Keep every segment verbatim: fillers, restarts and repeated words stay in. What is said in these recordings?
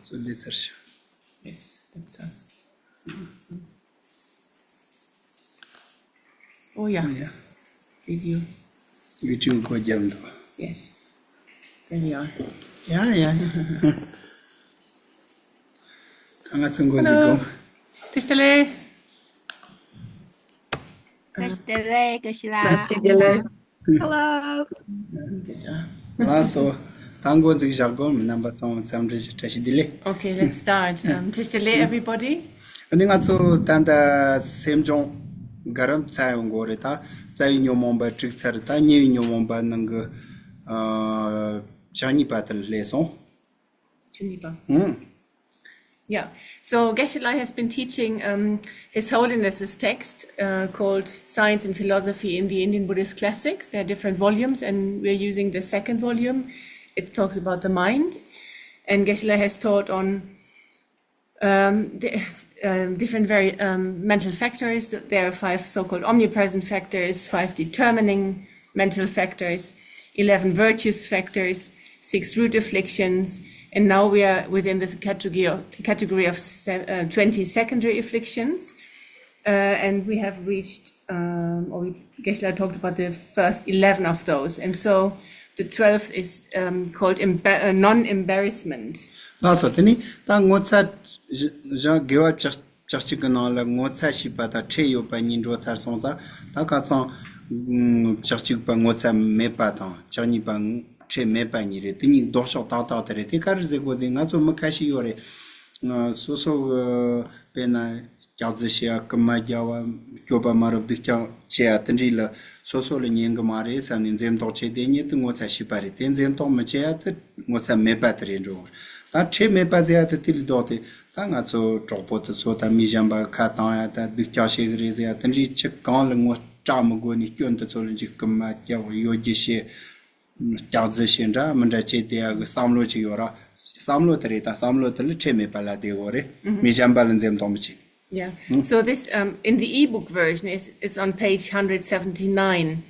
So let's search. Yes, that's us. Oh, yeah. Yeah. Video. YouTube གོ་རྒྱབ་འདུག Yes. There we are. Yeah, yeah, yeah. ད་ང་ཚོ་འགོ་འཛུགས་Hello. དགོས། བཀྲ་ཤིས་བདེ་ལེགས། བཀྲ་ཤིས་བདེ་ལེགས། བཀྲ་ཤིས་ལགས། བཀྲ་ཤིས་བདེ་ལེགས། Hello. This, uh, ལགས་སོ། ད་འགོ་འཛུགས་བཞག་གོ་རྣམ་པ་ཚང་མ་འཚམས་འདྲི་ཞུ། བཀྲ་ཤིས་བདེ་ལེགས། Okay, let's start. Um, བཀྲ་ཤིས་བདེ་ལེགས། Everybody. ཨ་ནི་ང་ཚོ་ད་ལྟ་སེམས་བྱུང་དགའ་རབ་ཚར་ཡོང་གོ་རེད། ད་རྩ་བའི་ཉོན་མོངས་པ་དྲུག་ཚར། ད་གཉིས་པའི་ཉོན་མོངས་པ་ནང་གི་ཨ་བཅུ་གཉིས་པ་དེར་སླེབས་སོང་། བཅུ་གཉིས་པ། ཨང་། Yeah. So Geshe-la has been teaching, um, His Holiness's text, uh, called Science and Philosophy in the Indian Buddhist Classics. There are different volumes, and we're using the second volume. It talks about the mind. And Geshe-la has taught on, um, the, um, different vari- um, mental factors. There are five so-called omnipresent factors, five determining mental factors, eleven virtuous factors, six root afflictions, and now we are within this category of, category of se- uh, twenty secondary afflictions. Uh, and we have reached, um, or we, Geshe-la talked about the first eleven of those. And so the twelfth is, um, called embar- uh, non-embarrassment. ལགས་སོ། དེ་ནི་ད་ངོ་ཚ་བཞི་བཞག་དགེ་བ་བཅུ་བཅུ་གཅིག་གི་ནང་ལ་ངོ་ཚ་ཤེས་པ་དང་ཁྲེལ་ཡོད་པ་གཉིས་འགྲོ་ཚར་སོང་ཙང་། ད་ཁ་སང་ཨུམ་བཅུ་གཅིག་པ་ངོ་ཚ་མེད་པ་དང་བཅུ་གཉིས་པ་ཁྲེལ་མེད་པ་གཉིས་རེད། དེ་གཉིས་ལྡོག་ཕྱོགས་ཏག་ཏག་དེ་རེད། དེ་ག་རེ་ཟེར་དགོས། དེ་ང་ཚོ་མི་ཁ་ཤས་ཡོད་རེད། ང་སོ་སོ་གི་དཔེར་ན་སྐྱག་རྫུན་བཤད་ཡ། རྐུན་མ་རྒྱག་པ། སྤྱོད་པ་མ་རབས་སྡུག་ཅག་བྱེད་ཡ། དེ་འདྲ་ལ་སོ་སོ་ལ་ཉན་གི་མ་རེད་བསམ་ནས་འཛེམ་དོགས་བྱས། དེ་གཉིས་དེ་ངོ་ཚ་ཤེས་པ་རེད། དེ་འཛེམ་དོགས་མི་བྱེད་ཡ་དེ་ངོ་ཚ་མེད་པ་དེ་རེད་འགྲོ། ད་ཁྲེལ་མེད་པ་ཟེར་ཡ་དེ་དེ་ལས་ལྡོག་སྟེ། ད་ང་ཚོ་གྲོགས་པོ་དེ་ཚོ་དང་མི་གཞན་པ་ཁ་བཏང་ཡ་དང་སྡུག་ཅག་བྱེད་གི་རེད་ཟེར་ཡ་དེ་འདྲའི་ཆེད་གང་ལ་ངོ་སྐྲག་མི་དགོས་ནས་སྐྱོན་དེ་ཚོ་ལ་འཇིགས་སྐུལ་མ་རྒྱག་གཡོ་སྒྱུ་བྱེད། སྐྱག་རྫུན་བྱེད། འདྲ་མི་འདྲ་བྱེད་བསྡད་ཡ་གི་བསམ་བློ་ཅིག་ཡོད་ར། བསམ་བློ་དེ་རེད། ད་བསམ་བློ་དེ་ལ་ཁྲེལ་མེད་པ་ལ་བསྡད་དགོས་རེད། མི་གཞན་པ་ལ་འཛེམ་དོགས་མི་བྱེད། Yeah. So this, um, in the ebook version, is it's on page hundred seventy-nine.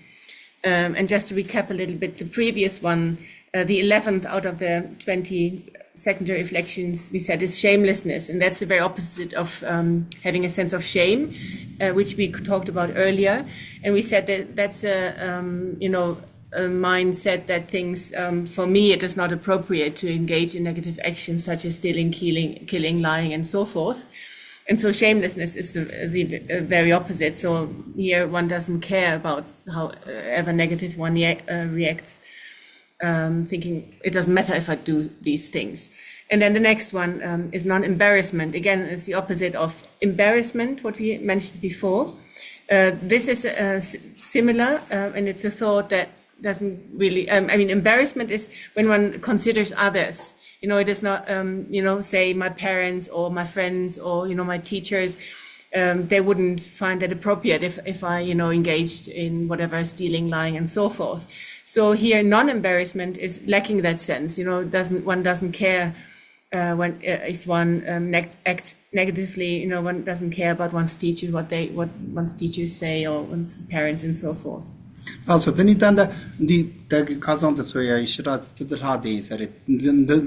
Um, and just to recap a little bit, the previous one, uh, the eleventh out of the twenty secondary afflictions, we said, is shamelessness, and that's the very opposite of, um, having a sense of shame, uh, which we talked about earlier. And we said that that's a, um, you know, a mindset that thinks, um, for me, it is not appropriate to engage in negative actions such as stealing, killing, killing, lying, and so forth. And so shamelessness is the, the, uh, very opposite. So here one doesn't care about how, uh, ever negative one ye- uh, reacts, um, thinking it doesn't matter if I do these things. And then the next one, um, is non-embarrassment. Again, it's the opposite of embarrassment, what we mentioned before. Uh, this is, uh, s- similar, uh, and it's a thought that doesn't really, um, I mean, embarrassment is when one considers others. You know, it is not, um, you know, say my parents or my friends or, you know, my teachers. Um, they wouldn't find that appropriate if, if I, you know, engaged in whatever, stealing, lying, and so forth. So here, non-embarrassment is lacking that sense. You know, doesn't one doesn't care, uh, when, uh, if one, um, neg- acts negatively. You know, one doesn't care about one's teachers, what they what one's teachers say, or one's parents, and so forth. ལགས་སོ། དེ་ནི་ད་ལྟ་འདི་ད་གི་ཁ་སང་དུ་ཚོ་ཡ་ཡི་ཞི་དྲག་དེ་དེ་ལྷག་བསྡད་ཡིན་ས་རེད། འདི་འདི་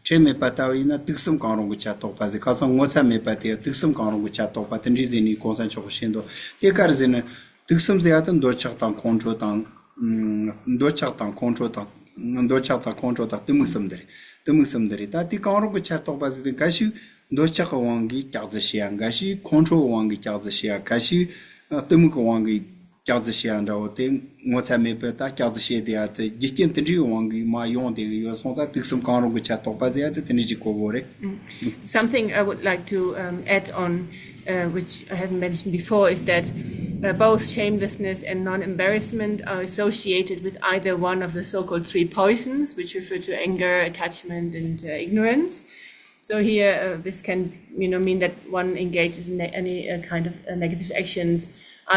ཁྲེལ་མེད་པ་ལྟ་བུ་ཡིན་ན་དུག་གསུམ་གང་རུང་གི་ཆ་གཏོགས་པ་ཟེར། ཁ་སང་ངོ་ཚ་མེད་པ་དེ་དུག་གསུམ་གང་རུང་གི་ཆ་གཏོགས་པ་དེ་འདྲའི་ཟེར་ནས་གོང་ས་མཆོག་གིས་བཤད་འདུག་དེ་ག་རེ་ཟེར་ན། དུག་གསུམ་ཟེར་ཡ་དེ་འདོད་ཆགས་དང་ཁོང་ཁྲོ་དང་། ཨུམ། འདོད་ཆགས་དང་ཁོང་ཁྲོ་དང་། འདོད་ཆགས་དང་ཁོང་ཁྲོ་དང་གཏི་མུག་གསུམ་དེ་རེད། གཏི་མུག་གསུམ་དེ་རེད། ད་དེ་གང་རུང་གི་ཆ་གཏོགས་པ་ཟེར་དུས་འགའ་ཞིག་འདོད་ཆགས་ཀྱི་དབང་གིས་སྐྱག་རྫུན་བཤད་ཡ། འགའ་ཞིག་ཁོང་ཁྲོའི་དབང་གིས་སྐྱག་རྫུན་བཤད་ཡ། འགའ་ཞིག་གཏི་མུག་གི་དབང་གིས་སྐྱག་རྫུན་བཤད་ཡ་འདྲ་བོ་དེ་ངོ་ཚ་མེད་པའི་ད་སྐྱག་རྫུན་བཤད་བསྡད་ཡ་དེ་རྒྱུ་རྐྱེན་དེ་འདྲའི་དབང་གིས་མར་ཡོང་བསྡད་ཀྱི་ཡོད་སོང་ཙང་དུག་གསུམ་གང་རུང་གི་ཆ་གཏོགས་པ་ཟེར་ཡ་དེ་དེ་འདྲ་ཞིག་གོ་དགོས་རེད། Something I would like to, um, add on, uh, which I haven't mentioned before, is that, uh, both shamelessness and non-embarrassment are associated with either one of the so-called three poisons, which refer to anger, attachment, and, uh, ignorance. So here, uh, this can, you know, mean that one engages in ne- any, uh, kind of, uh, negative actions,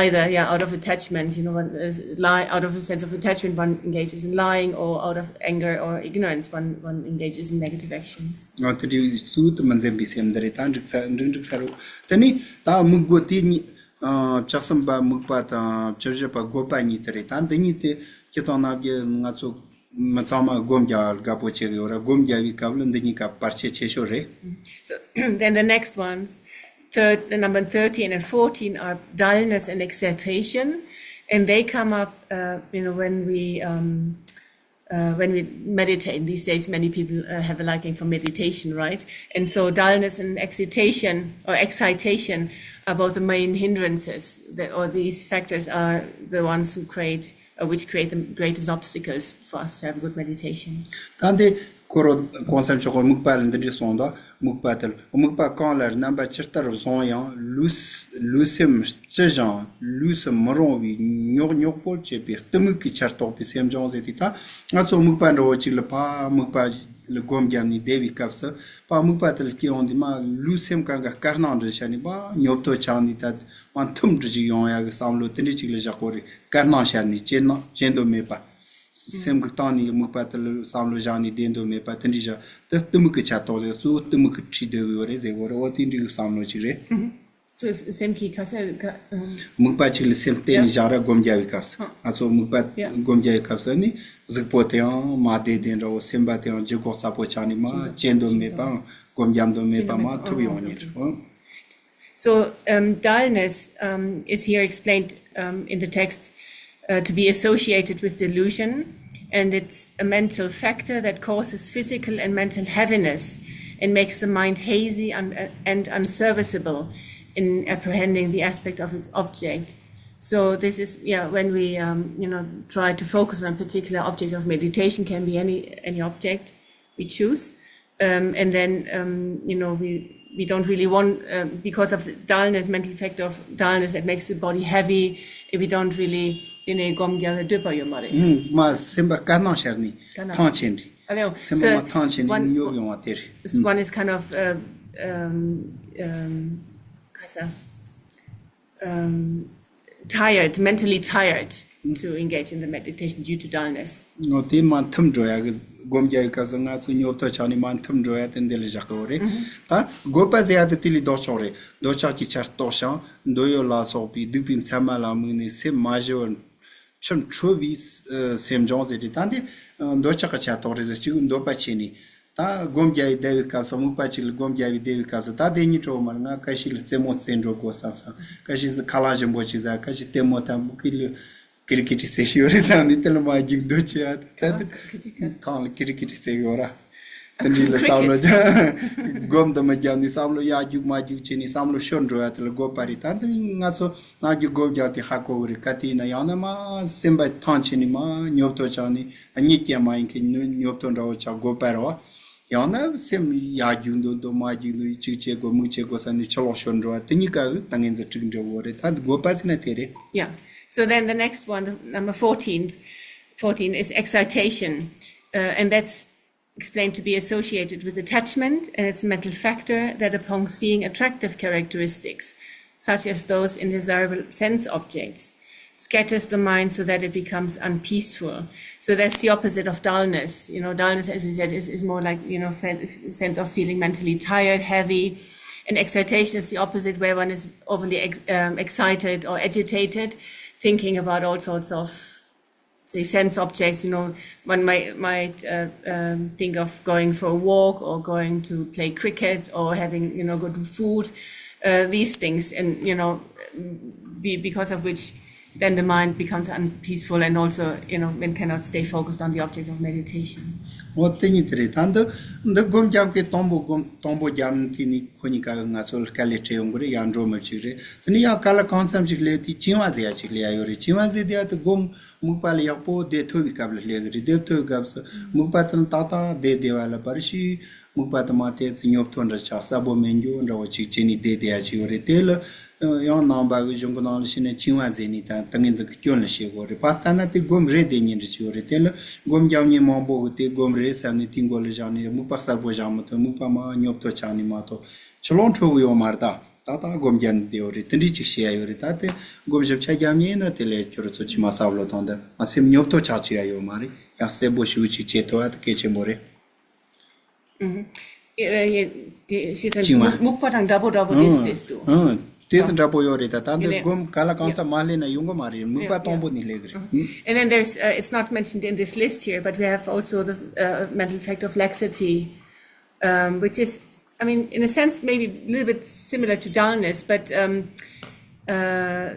either, yeah, out of attachment, you know, one is lie out of a sense of attachment, one engages in lying, or out of anger or ignorance, one one engages in negative actions. ཨ། དེ་འདྲའི་ཚུལ་དུ་མི་འཛེམ་པའི་སེམས་འདི་རེད། ད་འགྲིག་ས་འགྲིག་འགྲིག་ས་རེད། དེ་ནི་ད་དམིགས་དགོས་དེ་གཉིས། ཨ། བཅུ་གསུམ་པ་དམིགས་པ་དང་བཅུ་བཞི་པ་དགོས་པ་གཉིས་དེ་རེད། ད་འདི་གཉིས་དེ་སྤྱིར་བཏང་ནམ་རྒྱུན་ང་ཚོ་ མི་ཚང་མ་སྒོམ་རྒྱག་དགའ་པོ་བྱེད་ཀྱི་ཡོད་ར། སྒོམ་རྒྱག་པའི་སྐབས་ལ་འདི་གཉིས་ཀ་བར་ཆད་ཆེ་ཤོས་རེད། So then the next ones, third, number thirteen and fourteen are dullness and excitation, and they come up, uh, you know, when we um, uh, when we meditate. These days, many people uh, have a liking for meditation, right? And so, dullness and excitation, or excitation, are both the main hindrances, that, or these factors are the ones who create, or which create the greatest obstacles for us to have good meditation. ད་འདི་ཁོ་རང་གོང་ས་མཆོག་གིས་སྨུག་པ་ལ་འདི་འདྲ་གསུངས་འདུག་སྨུག་པ་དེ་ལ། སྨུག་པ་གང་ལ་རྣམ་པ་ཇི་ལྟར་བཟུང་ཡང་ལུས་ལུས་སེམས་ལྕི་ཞིང་ལུས་སུ་མི་རུང་བའི་རྙོག་རྙོག་པོར་བྱེད་པའི་གཏི་མུག་གི་ཆར་གཏོགས་པའི་སེམས་བྱུང་ཟེར་དུས། ད་ང་ཚོ་སྨུག་པ་འདྲ་བོ་ཅིག་ལ་ཕར་སྨུག་པ་ལ་སྒོམ་བརྒྱབ་ནས་བསྡད་པའི་སྐབས་སུ། ཕར་སྨུག་པ་དེ་ལ་སྐྱེ་ཡོང་དུས་མར་ལུས་སེམས་གང་ག་དཀར་སྣང་འདྲ་ཤར་ནས་མར་ཉོབ་ཏོ་ཆགས་ནས། ད་མར་འཐིབས་འདྲ་ཅིག་ཡོང་ཡག་གི་བསམ་བློ་དེ་འདྲ་ཅིག་ལ་བཞག་དགོས་རེད། དཀར་སྣང་ཤར་ནས་ཇེ་སྣང་ཇེ་འདོད་མེད་པ། སེམས་ཀྱི་སྟེང་ནས་སྨུག་པ་དེ་ལ་བསམ་བློ་བཞག་ནས་བསྡད་འདོད་མེད་པ་དེ་འདྲ་བཞག་དེ་གཏི་མུག་གི་ཆར་གཏོགས་ཟེར། གཙོ་བོ་གཏི་མུག་གིས་ཁྲིད་སྡོད་ཀྱི་ཡོད་རེད་ཟེར་དགོས་རེད། འོ་དེ་འདྲའི་བསམ་བློ་ཅིག་རེད། So, s- same key, Kasa, Ka- um, སྨུག་པ་གཅིག་ལ་སེམས་གཏད་ནས་བཞག་ར་སྒོམ་རྒྱག་པའི་སྐབས་སུ། ཧ། ང་ཚོ་སྨུག་པ་ཡ། སྒོམ་རྒྱག་པའི་སྐབས་སུ་ནི་གཟུགས་པོ་དེའང་མར་བསྡད་བསྡད་འདྲ་བོ། སེམས་པ་དེའང་ལྗིད་ཁོག་ཚ་པོ་ཆགས་ནས་མར་ཇེ་འདོད་མེད་པའམ་སྒོམ་རྒྱག་འདོད་མེད་པ་མར་འཐིབས་ཡོང་ཉེར། ཨང་། So, um, dullness um, is here explained um, in the text uh, to be associated with delusion, and it's a mental factor that causes physical and mental heaviness and makes the mind hazy and, and unserviceable in apprehending the aspect of its object. So this is, yeah, when we um, you know, try to focus on a particular object of meditation, can be any any object we choose, um, and then um, you know, we we don't really want, um, because of the dullness, mental effect of dullness that makes the body heavy, if we don't really, you know, སྒོམ་རྒྱག་འདོད་པ་ཡོད་མ་རེད། ཨང་། མར་སེམས་པ་དཀར་སྣང་ཤར་ནས་དཀར་སྣང་ཐང་ཆད་འདྲ། ཨ་ལེའོ། སེམས་པ་so མར་ཐང་ཆད་ནས one ཉོབ་ཡོང་བ་དེ་རེད། One is kind of uh, um, um, Kasa, um, tired, mentally tired to engage in the meditation due to dullness. ནོ་དེ་མར་འཐིབས་འགྲོ་ཡག་གི་སྒོམ་རྒྱག་པའི་སྐབས་སུ་ང་ཚོ་ཉོབ་ཏོ་ཆགས་ནས་མར་འཐིབས་འགྲོ་ཡག་དེ་འདི་ལ་བཞག་གི་ཡོད་རེད། ད་སྒོམ་པ་ཟེར་ཡག་དེ་དེ་ལས་ལྡོག་ཕྱོགས་རེད། འདོད་ཆགས་ཀྱི་ཆར་གཏོགས་ཤིང་འདོད་ཡོན་ལ་སོགས་པའི་སྡིག་པའི་མཚན་མ་ལ་དམིགས་ནས་སེམས་མ་ཞི་བར་ཕྱིར་འཕྲོ་བའི་སེམས་བྱུང་ཟེར་ཏེ། ད་འདི་འདོད་ཆགས་ཀྱི་ཆར་གཏོགས་རེད་ཟེར། གཅིག་འདོད་པ་ཆེ་ནས། ད་སྒོམ་རྒྱག་པའི་བསྡད་པའི་སྐབས་སུ། སྨུག་པ་གཅིག་ལ་སྒོམ་རྒྱག་པའི་བསྡད་པའི་སྐབས་སུ། ད་དེ་གཉིས་གྲོགས་མར་ང་ཁ་ཤས་ལ་རྩེད་མོ་རྩེ་འགྲོ་དགོས་བསམ་བསམ། ཁ་ཤས་སུ་ཁ་ལག་ཞིམ་པོ་ཅིག་ཟ། ཁ་ཤས་ལྟད་མོ་དང་བུ་ཁི་ལུ་ཀི་རི་ཀི་ཏི་རྩེ་ཤི་ཡོད་རེད་བསམ་ནས་དེ་ལ་མར་རྒྱུག་འདོད་ཆེ་བ། ད་ད་ཐང་ལ་ཀི་རི་ཀི་ཏི་རྩེ་ཡོད་ར། དེ་འདྲའི་ལ་བསམ་བློ་ཀི་རི་ཀི་ཏི། སྒོམ་དུ་མི་རྒྱབ་ནས་བསམ་བློ་ཡར་རྒྱུག་མར་རྒྱུག་བྱས་ནས་བསམ་བློ་ཤོར་འགྲོ་ཡ་དེ་ལ་སྒོམ་པ་རེད། ད་འདི་ང་ཚོ་ནམ་རྒྱུན་སྒོམ་རྒྱག་དུས་ཧ་གོ་གི་རེད། ག་དུས་ཡིན་ན་ཡང་ན་མར་སེམས་པ་ཐང་ཆད་ནས་མར་ཉོབ་ཏོ་ཆགས་ནས་གཉིད་སྐྱེལ་མ་ཡིན་མཁན་ཉོ་ཉོབ་ཏོ་འདྲ་བོ་ཆགས། སྒོམ་པ་རེད་བ། ཡང་ན་སེམས་ཡར་རྒྱུག་འདོད་འདོད་མར་རྒྱུག་འདོད། གཅིག་བྱེད་དགོས་མིག་བྱེད་དགོས་བསམ་ནས་ཕྱི་ལོགས་ཤོར་འགྲོ་བ། དེ་གཉིས་ཀ་གི་ཏིང་ངེ་འཛིན་དཀྲུག་འགྲོ་གི་རེད། ད་འདི་སྒོམ་པ་ཟེར་ན་དེ་རེད། Yeah. So then the next one, the number fourteen, fourteen is excitation. Uh, and that's explained to be associated with attachment and its mental factor that upon seeing attractive characteristics, such as those in desirable sense objects, scatters the mind so that it becomes unpeaceful. So that's the opposite of dullness. You know, dullness, as we said, is, is more like, you know, fe- sense of feeling mentally tired, heavy. And excitation is the opposite, where one is overly ex- um, excited or agitated, thinking about all sorts of, say, sense objects. You know, one might might uh, um, think of going for a walk or going to play cricket or having, you know, good food, uh, these things, and, you know, be, because of which then the mind becomes unpeaceful and also, you know, one cannot stay focused on the object of meditation. འོ་དེ་གཉིས་དེ་རེད། ད་འདི་འདི་སྒོམ་རྒྱབ་མཁན་དང་པོ་སྒོམ་དང་པོ་རྒྱབ་ནས་དེ་ནི་ཁོ་གཉིས་ཀ་ང་ཚོ་ལ་དཀའ་ལས་འཕྲད་ཡོང་གི་རེད། ཡར་འགྲོ་མི་བཅུག་རེད། དེ་ནས་ཡང་ག་ལ་གང་འཚམ་ཞིག་སླེབས་དུས་བཅིང་བ་ཟེར་ཡ་ཅིག་སླེབས་ཡ་ཡོད་རེད། བཅིང་བ་ཟེར་དེ་ཡ་དེ་སྒོམ་སྨུག་པ་ལ་ཡག་པོ་བསྡད་ཐུབ་པའི་སྐབས་ལ་སླེབས་གི་རེད། བསྡད་ཐུབ་པའི་སྐབས་སུ་སྨུག་པ་དེ་ལ་ཏག་ཏག་བསྡད་བསྡད་པ་ལ་པར་ཞིག་སྨུག་པ་དེ་མར་བལྟས་ཚེ་ཉོབ་ཏོ་འདྲ་ཆགས། གསལ་པོ་མེད་འགྱོ་འདྲ་བོ་ཅིག་བྱས་ནས་བསྡད་བསྡད་ཡ་ཅིག་ཡོད་རེད། དེ་ལ་ཡང་ནང་པ་གི་གཞུང་གི་ནང་ལ་བཤད་ན་བཅིང་བ་ཟེར་ནས་ད་ཏིང་ངེ་འཛིན་གྱི་སྐྱོན་ལ་བཤད་དགོས་རེད། ཕར་ལྟ་ན་དེ་སྒོམ་རེད་བསྡད་ཉན་འདྲ་ཅིག་ཡོད་རེད། དེ་ལ་སྒོམ་རྒྱག་མཁན་མང་པོ་གི་དེ་སྒོམ་རེད་བསམ་ནས་དེའི་མགོ་ལ་བཞག་ནས་སྨུག་པ་གསལ་པོ་བཞག་མི་ཐུབ། སྨུག་པ་མར་ཉོབ་ཏོ་ཆགས་ནས་མར་ཐོག་ཕྱི་ལོགས་འཕྲོ་གི་ཡོད་མ་རེད། ད་ད་ད་སྒོམ་རྒྱག་ནས་བསྡད་ཡོད་རེད། དེ་འདྲ་ཅིག་བཤད་ཡ་ཡོད་རེད། ད་དེ་སྒོམ་ཞིབ་ཆ་རྒྱག་མཁན་ཡིན་ན་དེ་ལས་ཁྱོད་རང་ཚོ་ཕྱི་མ་བསམ་བློ་གཏོང་དང་། ཨ་སེམས་ཉོབ་ཏོ་ཆགས་ཅིག་ཡ་ཡོད་མ་རེད། ཡང་གསལ་པོ་ཞེ་པོ་ཅིག་བྱེད་ཐུབ་ཡ་དེ་གལ་ཆེན་པོ་རེད། Mhm. Uh, yeah, the- she said, བཅིང་བ། སྨུག་སྨུག་པ་དང་འདྲ་པོ་འདྲ་པོ་དེ་དེ་འདུག་ཨང་། དེ་ཚོ་འདྲ་པོ་ཡོད་རེད། ད་ད་འདི་ཡིན་ནའི་སྒོམ་ག་ལ་གང་ཚ་མ་སླེབས་ན་ཡོང་གི་མ་རེད། མིག་པ་yeah, yeah. སྟོང་པོ་ནས་སླེབས་གི་རེད། And then there's, uh, it's not mentioned in this list here, but we have also the uh, mental effect of laxity, um, which is, I mean, in a sense, maybe a little bit similar to dullness, but um, uh,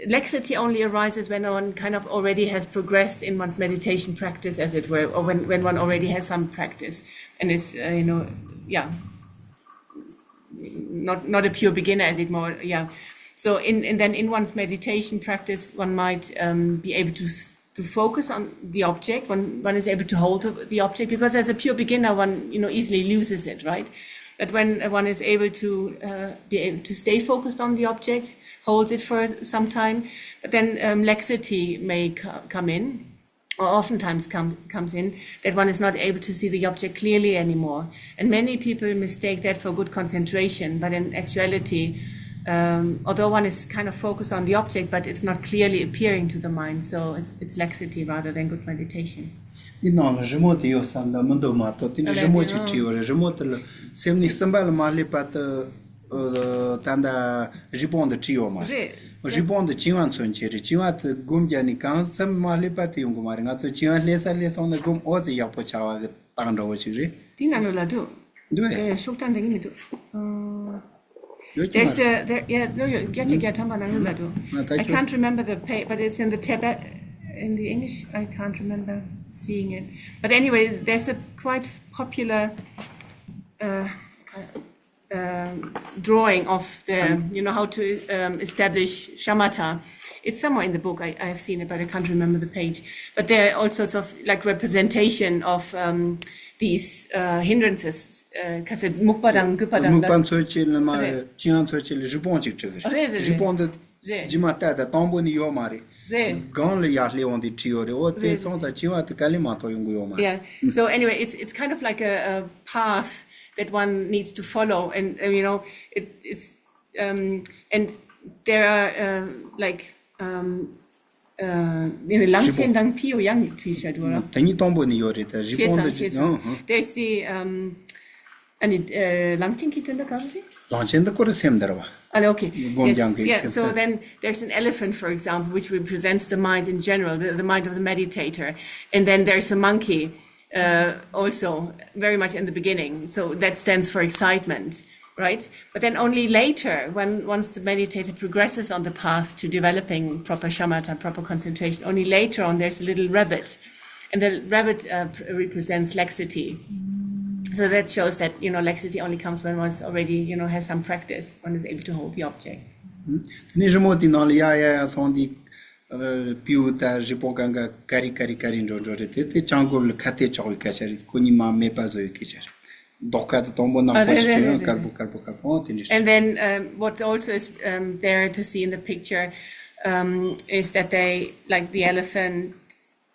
laxity only arises when one kind of already has progressed in one's meditation practice, as it were, or when, when one already has some practice and is, uh, you know, yeah, not not a pure beginner, as it more, yeah. So in and then in one's meditation practice, one might um, be able to to focus on the object. One one is able to hold the object, because as a pure beginner, one, you know, easily loses it, right? But when one is able to uh, be able to stay focused on the object, holds it for some time, but then um, laxity may come in, or oftentimes come, comes in, that one is not able to see the object clearly anymore. And many people mistake that for good concentration, but in actuality, um, although one is kind of focused on the object, but it's not clearly appearing to the mind, so it's, it's laxity rather than good meditation. འདི་ནང་ལ་རི་མོ་དེ་ཡོད་བསམ་ད་མི་འདུག་མ་གཏོགས། དེ་ནི་རི་མོ་ཅིག་བྲིས་ཡོད་རེད། རི་མོ་དེ་ལ་སེམས་ནི་གསུམ་པ་ལ་མ་སླེབས་བར་དུ། ད་ལྟ་རི་བོང་དུ་བྲིས་ཡོད་མ་རེད། རི་བོང་དུ་བྱིང་བ་མཚོན་བྱེད་རེད། བྱིང་བ་དེ་སྒོམ་རྒྱག་ནས་གང་འཚམ་མ་སླེབས་པ་དེ་ཡོང་གི་མ་རེད། ང་ཚོ་བྱིང་བ་སླེབས་ས་སླེབས་སོང་ན་སྒོམ་ཨོ་ཙི་ཡག་པོ་ཆགས་པ་གི་རྟགས་འདྲ་བོ་ཞིག་རེད། དེ་ན་ལོ་ལ་འདུག་འདུག་ཨེ། ཤོག་གྲངས་འདྲ་གི་མི་འདུག་ཡོད་ཀྱི་མ་There's རེད། A there, yeah, no, you get to get ཐམ་པ་ན་ལོ་ལ་འདུག་ང་ད་I ཁྱོད can't remember the page, but it's in the Tibet, in the English. I can't remember seeing it. But anyway, there's a quite popular uh, um, drawing of the, you know, how to um, establish shamatha. It's somewhere in the book. I, I have seen it, but I can't remember the page. But there are all sorts of like representation of um, these uh, hindrances. Ka se mukpa dang, gupa dang. མིག་པ་མཚོན་བྱེད་ལ་མ་རེད། བྱིང་བ་མཚོན་བྱེད་ལ་རི་བོང་ཅིག་བྲིས་གི་རེད། རེད་རེད་རི་རེད། བོང་འདི་རེད། རྗེས་མ་ལྟ་ད་དང་པོ་ནི་ཡོད་མ་རེད། རེད། སྒང་ལ་ཡར་སླེབས་འོང་དེ་བྲིས་ཡོད་རེད། འོ་དེ་རེད་སོང་ཙང་བྱིང་བ་དེ་ག་ལེ་མ་གཏོགས་ཡོང་གི་ཡོད་མ་རེད། Yeah. So anyway, it's it's kind of like a, a path that one needs to follow, and uh, you know, it, it's um, and there are uh, like um, uh, you know, ལང་ཆེན་དང་ཕྱིའོ་ཡང་བྲིས་བཞག་འདུག་ར། དེ་གཉིས་དང་པོ་ནི་ཡོད་རེད། ད་རི་བོང་འདི་ཡང་ཧང་། There's the um, ཨ་ནི་ལང་ཆེན་གྱི་དོན་དག་ག་རེ་རེད། ལང་ཆེན་འདི་ཀོ་རེ་སེམས་འདི་ར་བ། ཨ་ལེ། Okay. སྒོམ་རྒྱག་མཁན་གྱི་སེམས། Yeah, so then there's an elephant, for example, which represents the mind in general, the, the mind of the meditator. And then there's a monkey, uh, also very much in the beginning. So that stands for excitement, right? But then only later, when once the meditator progresses on the path to developing proper shamatha, proper concentration, only later on there's a little rabbit. And the rabbit uh, represents laxity. So that shows that, you know, laxity only comes when one's already, you know, has some practice, one is able to hold the object. དེ་ནས་རི་མོ་དེའི་ནང་ལ་ཡ་ཡ་ཡ་སོང་དེ། སྤྲེའུ་དང་རི་བོང་གང་ག་ཀ་རི་ཀ་རི་ཀ་རི་འགྲོ་འགྲོ་རེད། དེ་དེ་བྱང་སྒོམ་ལ་ཁ་གཏད་གཅོག་པའི་སྐད་ཆ་རེད། ཁོ་གཉིས་མ་མེད་པ་བཟོ་བའི་སྐད་ཆ་རེད། མདོག་ཁ་དེ་དང་པོ་ནག་པོ་ཞིག་བྱུང་ཡང་དཀར་པོ་དཀར་པོ་དཀར་པོ་དེ་འདྲ་རེད། And then um, what also is um, there to see in the picture um, is that they, like the elephant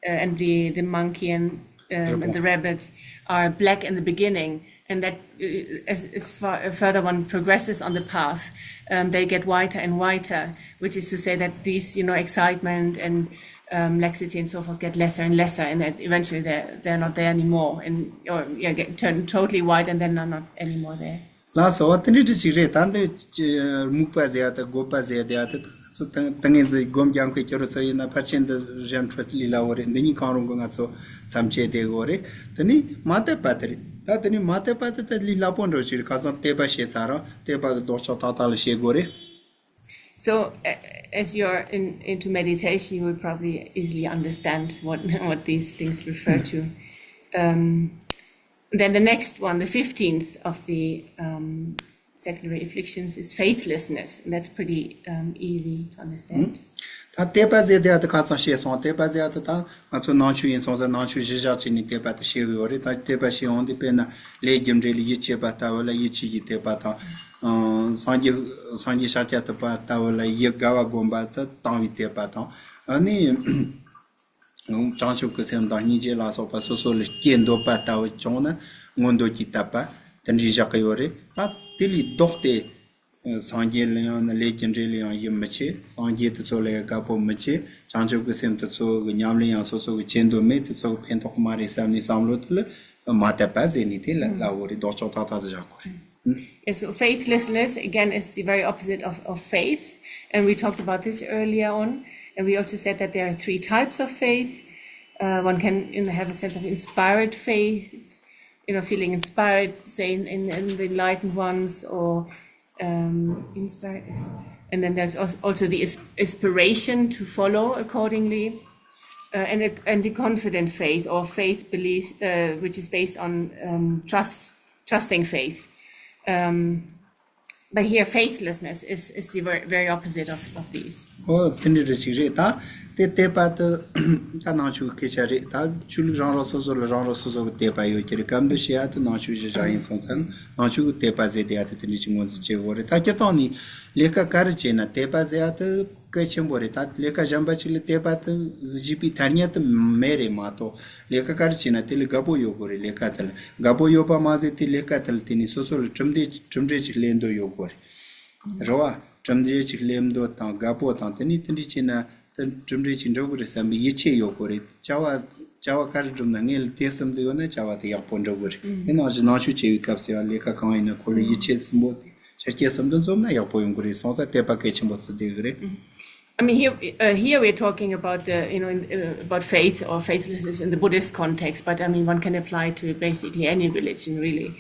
uh, and the, the monkey and, um, and the rabbit are black in the beginning, and that uh, as, as far, further one progresses on the path, um, they get whiter and whiter, which is to say that these, you know, excitement and um, laxity and so forth get lesser and lesser, and that eventually they're, they're not there anymore, and or yeah, get turned totally white, and then are not anymore there. ལགས་སོ། དེ་འདྲ་ཅིག་རེད། ད་འདི་རྨུགས་པ་ཟེར་ཡ་དང་རྒོད་པ་ཟེར་ཡ་དེ་ད་ཚོ་ད་ད་ངས་འདི་སྒོམ་རྒྱག་མཁན་ཁྱོད་རང་ཚོ་ཡིན་ན་ཕལ་ཆེར་འདི་རེད་འཕྲོད་ལི་ལ་འོ་རེད། འདི་གཉིས་གང་རུང་གི་ང་ཚོ་མཚམས་བཅད་བསྡད་དགོས་རེད། དེ་ནི་མ་དད་པ་དེ་རེད། ད་དེ་ནི་མ་དད་པ་དེ་ད་ལི་སླ་པོ་འགྲོ་ཞིག་རེད། ཁ་སང་དད་པ་བཤད་ཚར་རང་དད་པ་གི་ལྡོག་ཕྱོགས་ཏག་ཏག་ལ་བཤད་དགོས་རེད། So, a- as you're in, into meditation, you will probably easily understand what, what these things refer to. Um, then the next one, the fifteenth of the um, secondary afflictions, is faithlessness. And that's pretty um, easy to understand. ད་དད་པ་ཟེར་དེ་ཨ་ད་ཁ་སང་བཤད་སོང་། དད་པ་ཟེར་ཨ་ད་ད་ང་ཚོ་ནང་ཆོས་ཡིན་སོང་ཙང་ནང་ཆོས་གཞི་བཞག་བྱས་ནས་དད་པ་དེ་བཤད་གི་ཡོད་རེད། ད་དད་པ་བཤད་འོང་དུས་དཔེར་ན་ལས་རྒྱུ་འབྲས་ལ་ཡིད་ཆེས་པ་ལྟ་བུ་ལ་ཡིད་ཆེས་ཀྱི་དད་པ་དང་། སངས་རྒྱས་སངས་རྒྱས་ཤཱཀྱ་ཐུབ་པ་ལྟ་བུ་ལ་ཡིད་དགའ་བ་བསྒོམ་པ་དེ་དང་བའི་དད་པ་དང་། ཨ་ནི་བྱང་ཆུབ་ཀྱི་སེམས་དང་སྙིང་རྗེ་ལ་སོགས་པ་སོ་སོ་ལ་སྐྱེ་འདོད་པ་ལྟ་བུ་བྱུང་ན་མངོན་འདོད་ཀྱི་དད་པ་དེ་འདྲའི་བཞག་གི་ཡོད་རེད། ད་དེ་ལས་ལྡོག་སྟེ། སངས་རྒྱས་ལ་ཡང་ན་ལས་ཀྱི་འབྲས་ལ་ཡང་ཡིད་མི་ཆེས། སངས་རྒྱས་དེ་ཚོ་ལ་ཡང་དགའ་པོ་མི་བྱེད། བྱང་ཆུབ་ཀྱི་སེམས་དེ་ཚོ་གི་ཉམས་ལེན་ཡང་སོ་སོ་གི་བྱེད་འདོད་མེད། དེ་ཚོ་གི་ཕན་ཐོགས་མ་རེད་བསམ་ནས་བསམ་བློ་དེ་ལ་མ་དད་པ་ཟེར་ནས་དེ་ལ་ལབ་དགོས་རེད། ལྡོག་ཕྱོགས་ཏག་ཏག་ཏུ་བཞག་དགོས་རེད། Yeah, so faithlessness, again, is the very opposite of, of faith. And we talked about this earlier on. And we also said that there are three types of faith. Uh, one can, you know, have a sense of inspired faith, you know, feeling inspired, say, in, in, in the enlightened ones, or um, inspired. And then there's al- also the is- inspiration to follow accordingly, uh, and, a, and the confident faith, or faith belief, uh, which is based on um, trust, trusting faith. Um, but here, faithlessness is, is the very, very opposite of, of these. ཨོ་དེ་འདྲ་རེ་ཅིག་རེད་ད། དེ་དད་པ་དེ་ད་ནང་ཆོས་སྐད་ཆ་རེད་ད། ཆོས་ལུགས་རང་རང་སོ་སོ་ལ་རང་རང་སོ་སོ་གི་དད་པ་ཡོད་ཀྱི་རེད། སྐབས་འདི་བཤད་ཡ་དེ་ནང་ཆོས་གཞི་བཞག་ཡིན་སོང་ཙང་ནང་ཆོས་ཀྱི་དད་པ་ཟེར་དེ་ཡ་དེ་དེ་འདྲ་ཅིག་ངོས་འཛིན་བྱེད་དགོས་རེད་ད། སྤྱིར་བཏང་ནས་ལས་ཀ་ག་རེ་བྱས་ན་དད་པ་ཟེར་ཡ་དེ་གལ་ཆེན་པོ་རེད་ད། ལས་ཀ་གཞན་པ་ཅིག་ལ་དད་པ་དེ་བྱེད་པའི་ཐ་སྙད་དེ་མེད་རེད་མ་གཏོགས། ལས་ཀ་ག་རེ་བྱས་ན་དེ་ལ་དགའ་པོ་ཡོད་དགོས་རེད། ལས་ཀ་དེ་ལ་དགའ་པོ་ཡོད་པ་མ་ཟད་དེ་ལས་ཀ་དེ་ལ་དེ་ནས་སོ་སོ་ལ་གྲུབ་འབྲས་གྲུབ་འབྲས་ཅིག་ལེན་འདོད་ཡོད་དགོས་རེད། རེད་བ། གྲུབ་འབྲས་ཅིག་ལེན་འདོད་དང་དགའ་པོ་དང་དེ་ནས་དེ་འདྲ་བྱས་ན་དེ་གྲུབ་འབྲས་ཅིག་འགྲོ་དགོས་རེད་བསམ་པའི་ཡིད་ཆེས་ཡོད་དགོས་རེད། བྱ་བ་བྱ་བ་ག་རེ་བསྒྲུབ་ན་ངས་ལ་དེ་བསམ་དུ་ཡོད་ན་བྱ་བ་དེ་ཡག་པོ་འགྲོ་དགོས་རེད། དེ་ནང་བཞིན་ནང་ཆོས་བྱེད་པའི་སྐབས་སུ་ཡང་ལས་ཀ་གང་ཡིན་ན་ཁོ་ལ་ཡིད་ཆེས་ཟིན་པོ་དེ་ཆ་རྐྱེན་གསུམ་དུ་འཛོམས་ན་ཡག་པོ་ཡོང་གི་རེད། སོང་ཙང་དད་པ་གལ་ཆེན་པོ་བརྩི་བསྡད་ཀྱི་རེད། I mean, here, uh, here we're talking about the, you know, in, uh, about faith or faithlessness in the Buddhist context, but I mean, one can apply to basically any religion, really.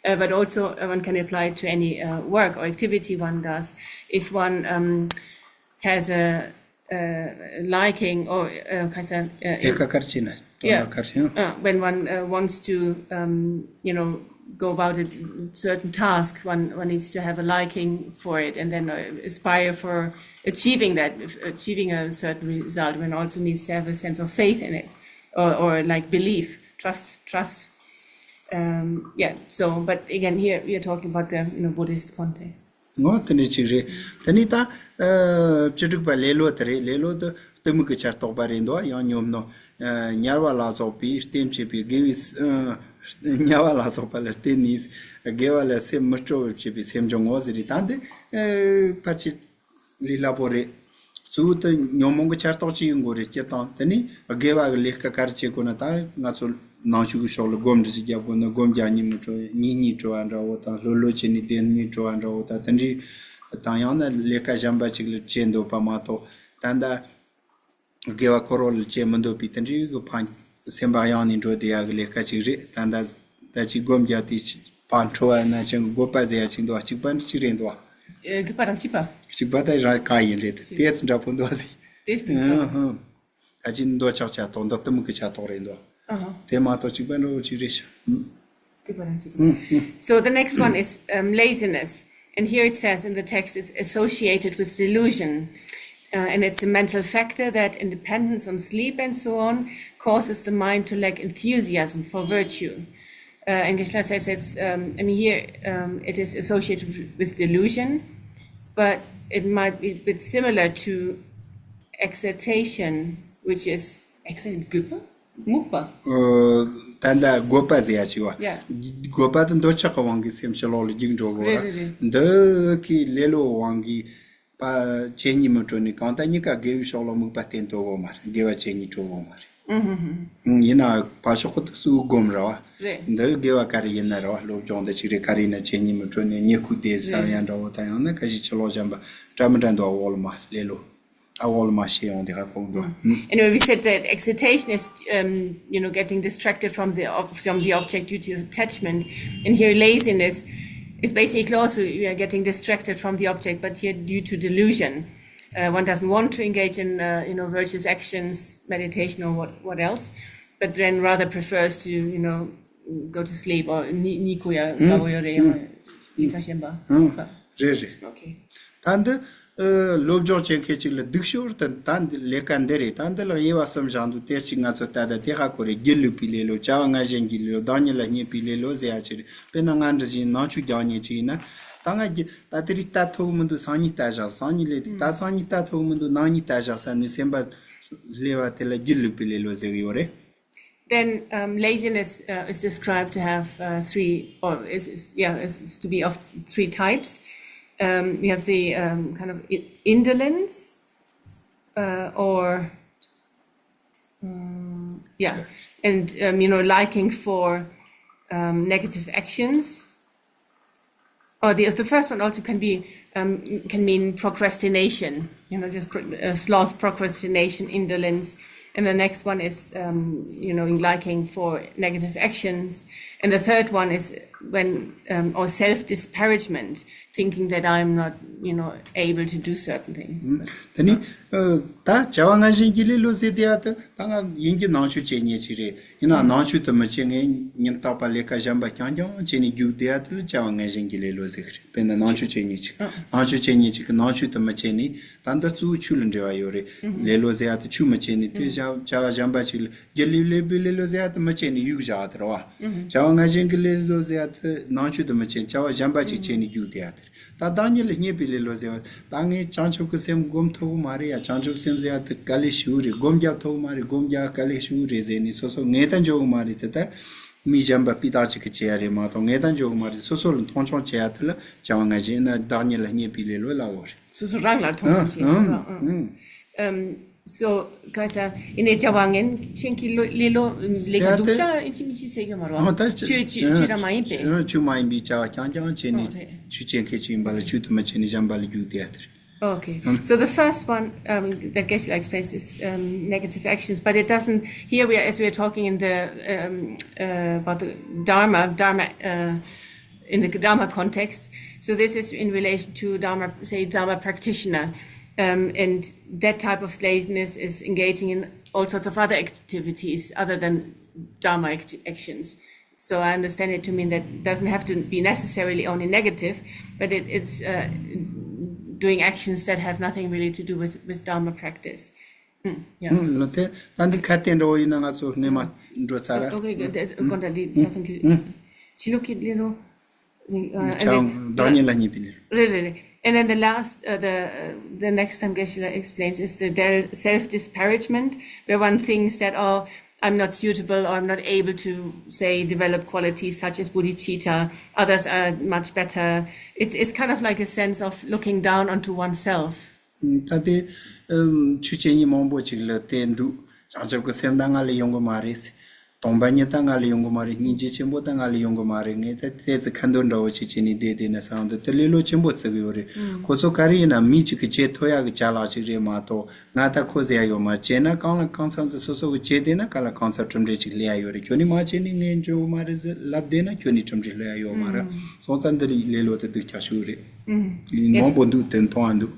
Uh, but also, uh, one can apply it to any uh, work or activity one does. If one um, has a, uh liking or uh, has a, uh, ལས་ཀ་ག་རེ་བྱས་ན་དོན་yeah. དག་ག་རེ་ཡང་། Uh, when one uh, wants to, um, you know, go about a certain task, one, one needs to have a liking for it and then uh, aspire for achieving that, achieving a certain result. One also needs to have a sense of faith in it or, or like belief, trust, trust. Um, yeah, so, but again, here we are talking about the, you know, Buddhist context. ངོ་དེ་འདྲ་ཅིག་རེད། དེ་ནི་ད་ཨ་བཅུ་དྲུག་པ་ལེ་ལོ་དེ་རེད། ལེ་ལོ་དེ་གཏི་མུག་གི་ཆར་གཏོགས་པ་རེད་འདུག་ཡང་ཉོབ་ནོ། ཨ་དམྱལ་བ་ལ་སོགས་པའི་རྟེན་བྱེད་པའི་དགེ་བའི་ཨ་དམྱལ་བ་ལ་སོགས་པ་ལ་བརྟེན་ནས་དགེ་བ་ལ་སེམས་མི་སྤྲོ་བར་བྱེད་པའི་སེམས་བྱུང་ངོ་ཟེར་རེད། ད་འདི་ཨ་ཕལ་ཆེར་ལས་སླ་པོ་རེད། གཙོ་བོ་དེ་ཉོན་མོངས་ཀྱི་ཆར་གཏོགས་ཅིག་ཡིན་དགོས་རེད། སྤྱིར་བཏང་དེ་ནི་དགེ་བ་གི་ལས་ཀ་ག་རེ་བྱེད་དགོས་ན། ད་ང་ཚོ་ནང་ཆོས་ཀྱི་ཕྱོགས་ལ་སྒོམ་འདྲ་ཞིག་རྒྱབ་དགོས་ན་སྒོམ་རྒྱག་སྙིང་མི་བྲོ་བ། གཉིད་སྙིང་བྲོ་བ་འདྲ་བོ་དང་། ལྷོད་ལྷོད་བྱས་ནས་བསྡད་སྙིང་བྲོ་བ་འདྲ་བོ་དང་། དེ་འདྲའི་དང་ཡང་ན་ལས་ཀ་གཞན་པ་ཅིག་ལ་བྱེད་འདོད་པ་མ་གཏོགས་ད་ལྟ་དགེ་བ་འཁོར་བ་ལ་བྱེད་མི་འདོད་པའི་དེ་འདྲའི་གི་ཕན་སེམས་པ་གཡེང་ནས་འགྲོ་བསྡད་ཡག་གི་ལས་ཀ་ཅིག་རེད། ད་ལྟ་ད་ཅིག་སྒོམ་རྒྱག་དུས་ཕར་འཕྲོ་བ་ན་ཅིག་དགོས་པ་ཟེར་ཡ་ཅིག་འདུག་བ། གཅིག་པ་འདི་ཅིག་རེད་འདུག་བ། ཨེ་དགོས་པ་དང་གཅིག་པ། གཅིག་པ་ད་རང་ག་ཡིན་རེད། དེ་ཏེས་འདྲ་པོ་འདུག་ཟིག་ཏེས་ཏེས་ཨ་ཧ། ད་ཅིག་འདོད་ཆགས་ཆ་ཐོག་འདོད་གཏི་མུག་གི་ཆ་ཐོག་རེད་འདུག་ཨ་ཧ། དེ་མ་གཏོགས་གཅིག་པ་འདྲ་བོ་ཅིག་རེད་ཤག་ཨུ། གཅིག་པ་དང་གཅིག་པ། So the next one is um, laziness. And here it says in the text it's associated with delusion. Uh, and it's a mental factor that independence on sleep and so on causes the mind to lack enthusiasm for virtue. Uh, and Geshe-la says it's, um, I mean, here um, it is associated with delusion, but it might be a bit similar to excitation, which is excitation, དགོས་པ། རྨུགས་པ། ཨོ། ད་ལྟ་དགོས་པ་ཟེར་ཡ་ཅིག་བ། Yeah. དགོས་པ་དེ་འདོད་ཆགས་ཀྱི་དབང་གིས་སེམས་ཕྱི་ལོགས་ལ་རྒྱུག་འགྲོ་གི་རེད། རེད་རེད། འདི་གི་ལེ་ལོའི་དབང་གིས་པ་བྱེད་སྙིང་མི་བྲོ་ནས་གང་ལྟར་གཉིས་ཀ་དགེ་བའི་ཕྱོགས་ལ་དམིགས་པ་བརྟན་ཐུབ་ཡོད་མ་རེད། དགེ་བ་བྱེད་སྙིང་བྲོ་ཡོད་མ་རེད། ཨུ་ཧུ་ཧུ། ཡིན་ནའང་ཕར་ཕྱོགས་ཀྱི་དུས་སུ་སྒོམ་ར་བ། རེད། འདི་དགེ་བ་ག་རེ་ཡིན་ན་ར་བ། སློབ་སྦྱོང་འདི་ཅིག་རེད། ག་རེ་ཡིན་ན་བྱེད་སྙིང་མི་བྲོ་ནས་ཉེ་ཁུག་བསྡད་བསམ་ཡ་འདྲ་བོ་དང་། ཡང་ན་ཁ་ཤས་ཕྱི་ལོགས་གཞན་པ་འདྲ་མི་འདྲ་འདུག་བ། འོག་ལ་མ་ལེ་ལོ། ཨ་འོག་ལ་མ་ཤེས་ཡོང་དེ་ག་གོང་དུ། Anyway, we said that excitation is, um, you know, getting distracted from the ob- from the object due to attachment, and here laziness is basically also you are getting distracted from the object, but here due to delusion, uh, one doesn't want to engage in, uh, you know, virtuous actions, meditation, or what what else, but then rather prefers to, you know, go to sleep or ཉི་ཉི་གུ་ཡ་དགའ་བོ་ཡོད་རེད། ཡང་ཡིན་ཁ་ཤས་པ། རེད་རེད། Okay. ད་འདི་ཨ་སློབ་སྦྱོང་བྱེད་མཁན་ཅིག་ལ་སྡུག་ཤོས་དེ་ད་འདི་ལས་ཀ་འདི་རེད། ད་འདི་ལ་དབྱེ་བ་གསུམ་བཞག་འདུག་དེ་ཅིག་ང་ཚོ་ལྟ་ད་དེ་ཧ་གོ་རེད། སྒྱིད་ལུག་པའི་ལེ་ལོ། བྱ་བ་ངན་ཞེན་གྱི་ལེ་ལོ། བདག་ཉིད་ལ་བརྙས་པའི་ལེ་ལོ་ཟེར་ཡ་ཅིག་རེད། དཔེར་ན་ང་འདྲ་བཞིན་ནང་ཆོས་རྒྱག་མཁན་ཅིག་ཡིན་ན། ད་ང་རྒྱ་ད་དེ་རིགས་ལྟ་ཐུབ་ཀྱི་མི་འདུག་སང་ཉིན་ལྟ་བཞག་སང་ཉིན་ལས་དེ་ད་སང་ཉིན་ལྟ་ཐུབ་ཀྱི་མི་འདུག་གནངས་ཉིན་ལྟ་བཞག་ཟེར་ནས་སེམས་པ་བསླུ་བ་དེ་ལ་སྒྱིད་ལུག་པའི་ལེ་ལོ་ཟེར་གི་ཡོད་རེད། Then um, laziness uh, is described to have uh, three, or is, is, yeah, is, is to be of three types. Um, you have the um, kind of i- indolence, uh, or um, yeah, and um, you know, liking for um, negative actions. Oh, the, the first one also can be um, can mean procrastination. You know, just pro- uh, sloth, procrastination, indolence, and the next one is um, you know liking for negative actions, and the third one is when um, or self disparagement, thinking that I'm not you know able to do certain things. དེ་ནི་ད་བྱ་བ་ངན་ཞེན་གྱི་ལེ་ལོ་ཟེར་དེ་ཡ་དེ་ད་ང་ཡིན་གྱི་ནང་ཆོས་བྱེད་ཉེན་ཅིག་རེད། ཡིན་ན་ནང་ཆོས་དུ་མི་བྱེད། ངས་ཉིན་རྟག་པ་ལས་ཀ་གཞན་པ་རྐྱང་རྐྱང་བྱས་ནས་རྒྱུགས་བསྡད་ཡ་དེ་ལ་བྱ་བ་ངན་ཞེན་གྱི་ལེ་ལོ་ཟེར་གི་རེད། དཔེར་ན་ནང་ཆོས་བྱེད་ཉེན་ཅིག་ནང་ཆོས་བྱེད་ཉེན་ཅིག་གི་ནང་ཆོས་དུ་མི་བྱེད་ནས་ད་འདི་གཙོ་བོ་ཆོས་ལ་འབྲེལ་བ་ཡོད་རེད། ལེ་ལོ་ཟེར་ཡ་དེ་ཆོས་མི་བྱེད་ནས་དེ་བྱ་བྱ་བ་གཞན་པ་ཅིག་ལ་རྒྱུ་ལེ་ལེ་བུ་ལེ་ལོ་ཟེར་ཡ་དེ་མི་བྱེད་ནས་གཡུག་བཞག་ཡ་དེ་རེད་བ། བྱ་བ་ངན་ཞེན་གྱི་ལེ་ལོ་ཟེར་ཡ་དེ་ནང་ཆོས་དུ་མི་བྱེད། བྱ་བ་གཞན་པ་ཅིག་བྱེད་ནས་རྒྱུགས་བསྡད་ཡ་དེ་རེད། ད་བདག་ཉིད་ལ་བརྙས་པའི་ལེ་ལོ་ཟེར་བ། ད་ངས་བྱང་ཆུབ་ཀྱི་སེམས་སྒོམ་ཐུབ་གི་མ་རེད་ཡ། བྱང་ཆུབ་སེམས་ཟེར་ཡ་དེ་དཀའ་ལས་ཞེ་པོ་རེད། སྒོམ་རྒྱག་ཐུབ་གི་མ་རེད། སྒོམ་རྒྱག་དཀའ་ལས་ཞེ་པོ་རེད་ཟེར་ནས་སོ་སོ་ངས་ད་འཇོག་གི་མ་རེད། དེ་ད་མི་གཞན་པ་སྤུས་དག་ཅིག་གིས་བྱེད་ཡ་རེད་མ་གཏོགས་ངས་ད་འཇོག་གི་མ་རེད། སོ་སོ་ལ་མཐོང་ཆུང་བྱེད་ཡ་དེ་ལ་བྱ་བ་ངན་ཞེན་ན་བདག་ཉིད་ལ་བརྙས་པའི་ལེ་ལོ་ལབ་དགོས་རེད། སོ་སོ་རང་ལ་མཐོང་ཆུང་བྱེད་ཡ་རེད། ཨང་། ཨང་། Um, so, Kasa, in a Jawangan, Chinky Lilo, Leka Dukcha, in Chimichi Sega Marwa. ཨང་། ད་ཆུ་ཆུ་ཆུ་ཆུ་ར་མ་ཡིན་པས། ཆུ་ཆུ་མ་ཡིན་པའི་བྱ་བ་རྐྱང་རྐྱང་བྱས་ནས་ཆུ་ཆེན་ཁེ་ཆེ་ཡིན་པ་ལ་ཆུ་དུ་མ་བྱས་ནས་གཞན་པ་ལ་རྒྱུགས་བསྡད་ཡ་དེ་རེད། Okay. So the first one um, that Geshe-la explains is um, negative actions, but it doesn't. Here we are, as we are talking in the um, uh, about the Dharma, Dharma uh, in the Dharma context. So this is in relation to Dharma, say Dharma practitioner, um, and that type of laziness is engaging in all sorts of other activities other than Dharma act- actions. So I understand it to mean that it doesn't have to be necessarily only negative, but it, it's uh, doing actions that have nothing really to do with, with Dharma practice. Mm, yeah. ལོ་དེ་ད་འདི་ཁ་གཏད་འགྲོ་བ་ཡིན་ན་ང་ཚོ་སྣེ་མ་འགྲོ་ཚར་ར། Okay, good. That's- ཁོང་ད་འདི་ས་སང་ཁྱོད་ཕྱི་ལོགས་ཀྱི་ལེ་ལོ། Uh, and then- བདག་ཉིད་ལ་བརྙས་པའི་ལེ་ལོ། རེད་རེད་རེད། And then the last, uh, the uh, the next time Geshe-la explains is the del- self-disparagement, where one thinks that, oh, I'm not suitable or I'm not able to, say, develop qualities such as bodhicitta. Others are much better. It's, it's kind of like a sense of looking down onto oneself. ད་དེ་ཆོས་བྱེད་མཁན་མང་པོ་ཅིག་ལ་དེ་འདུག་བྱང་ཆུབ་ཀྱི་སེམས་ད་ང་ལ་ཡོང་གི་མ་རེད། སྟོང་པ་ཉིད་ད་ང་ལ་ཡོང་གི་མ་རེད། སྙིང་རྗེ་ཆེན་པོ་ད་ང་ལ་ཡོང་གི་མ་རེད། ངས་ད་ཏོག་ཙམ་ཁ་འདོན་འདྲ་བོ་ཅིག་བྱས་ནས་བསྡད་བསྡད་ན་བསམ་འདུག་དེ་ལེ་ལོ་ཆེན་པོ་བརྩི་གི་ཡོད་རེད། ཁོ་ཚོ་ག་རེ་ཡིན་ན་མི་གཅིག་གིས་བྱེད་ཐུབ་ཡག་གི་ཅ་ལག་ཅིག་རེད་མ་གཏོགས་ང་ད་ཁོ་ཟེར་ཡ་ཡོད་མ་རེད། བྱས་ན་གང་ལ་གང་འཚམ་ཟིག་སོ་སོ་གིས་བྱས་བསྡད་ན་ག་ལ་གང་འཚམ་གྲུབ་འབྲས་ཅིག་སླེབས་ཡ་ཡོད་རེད། ཁྱོད་ནི་མ་བྱས་ནི་ངས་འཇོན་གི་མ་རེད་ཟེར་ལབ་བསྡད་ན་ཁྱོད་ནི་གྲུབ་འབྲས་སླེབས་ཡ་ཡོད་མ་རེད། སོང་ཙང་འདི་ལེ་ལོ་དེ་སྡུག་ཅག་ཞིག་རེད། མང་པོ་འདུག་དེ་མཐོང་ཡ་འདུག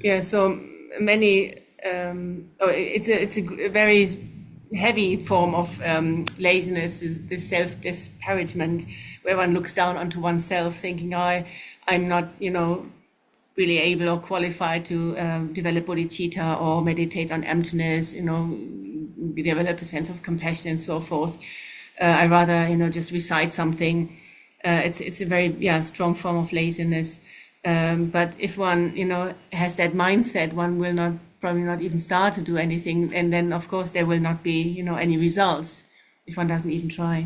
Yeah, so many um, oh, it's a it's a gr- very heavy form of um, laziness, is the self disparagement, where one looks down onto oneself, thinking, "I, I'm not, you know, really able or qualified to um, develop bodhicitta or meditate on emptiness, you know, develop a sense of compassion and so forth. Uh, I rather, you know, just recite something." Uh, it's it's a very yeah strong form of laziness. Um, but if one, you know, has that mindset, one will not probably not even start to do anything, and then of course there will not be, you know, any results if one doesn't even try.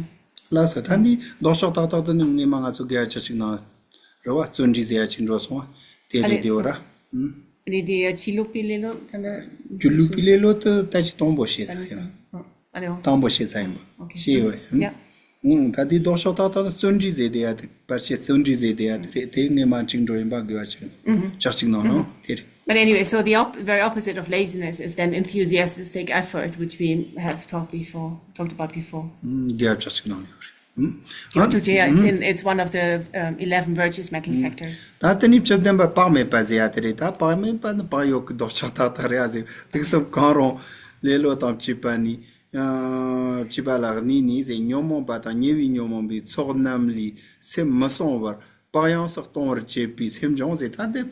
ལགས་སོ། ད་འདི་ལྡོག་ཕྱོགས་ཏག་ཏག་ཏུ་ནི་ངས་མ་ང་ཚོ་དགེ་བ་ཅི་ཞིག་ན་རེ་བ་བརྩོན་འགྲུས་ཟེར་ཡ་ཅིག་འགྲོ་སོང་བ་དེ་ལས་བདེ་བ་ར། ཨ་ནི་དེ་ཡ་ཕྱི་ལོགས་པའི་ལེ་ལོ་ད་ལྟ་རྒྱུ་ལུགས་པའི་ལེ་ལོ་དུ་ད་ཅི་དང་པོ་བཤད་ས་ཡིན། ཨ་ནི་དང་པོ་བཤད་ས་ཡིན་པ། Okay. ཤེས་ཡོད། Yeah. ཨང་། ད་དེ་ལྡོག་ཕྱོགས་ཏག་ཏག་ཏུ་བརྩོན་འགྲུས་ཟེར་དེ་ཡ་དེ་བར་ཆད་བརྩོན་འགྲུས་ཟེར་དེ་ཡ་དེ་རེད། དེ་ངས་མ་གཅིག་འགྲོ་ཡིན་པ་དགེ་བ་ཅིག་ཅག་ཅིག་ནང་ནང་དེ་རེད། But anyway, so the op- very opposite of laziness is then enthusiastic effort, which we have talked before, talked about before. དགེ་བ་ཅག་ཅིག་ནང་ཡོད་རེད། ཨང་། Kyoto Jeya, it's, in, it's one of the um, eleven virtuous mental factors. ད་དེ་ནི་བཅུ་བདུན་པ་བག་མེད་པ་ཟེར་ཡ་དེ་རེད། ད་བག་མེད་པ་ནི་བག་ཡོད་ཀྱི་ལྡོག་ཕྱོགས་ཏག་ཏག་རེད་ཟེར། དུག་གསུམ་གང་རུང་ལེ་ལོ་དང་བཅས་པ་ནི། ཡང་བཅས་པ་ལ་གནས་ནས་ཟེར། ཉོན་མོངས་པ་དང་ཉེ་བའི་ཉོན་མོངས་པའི་ཚོགས་རྣམས་ལས་སེམས་མི་སྲུང་བར་བག་ཡངས་སུ་གཏོང་བར་བྱེད་པའི་སེམས་སྦྱོང་ཟེར། ད་འདི་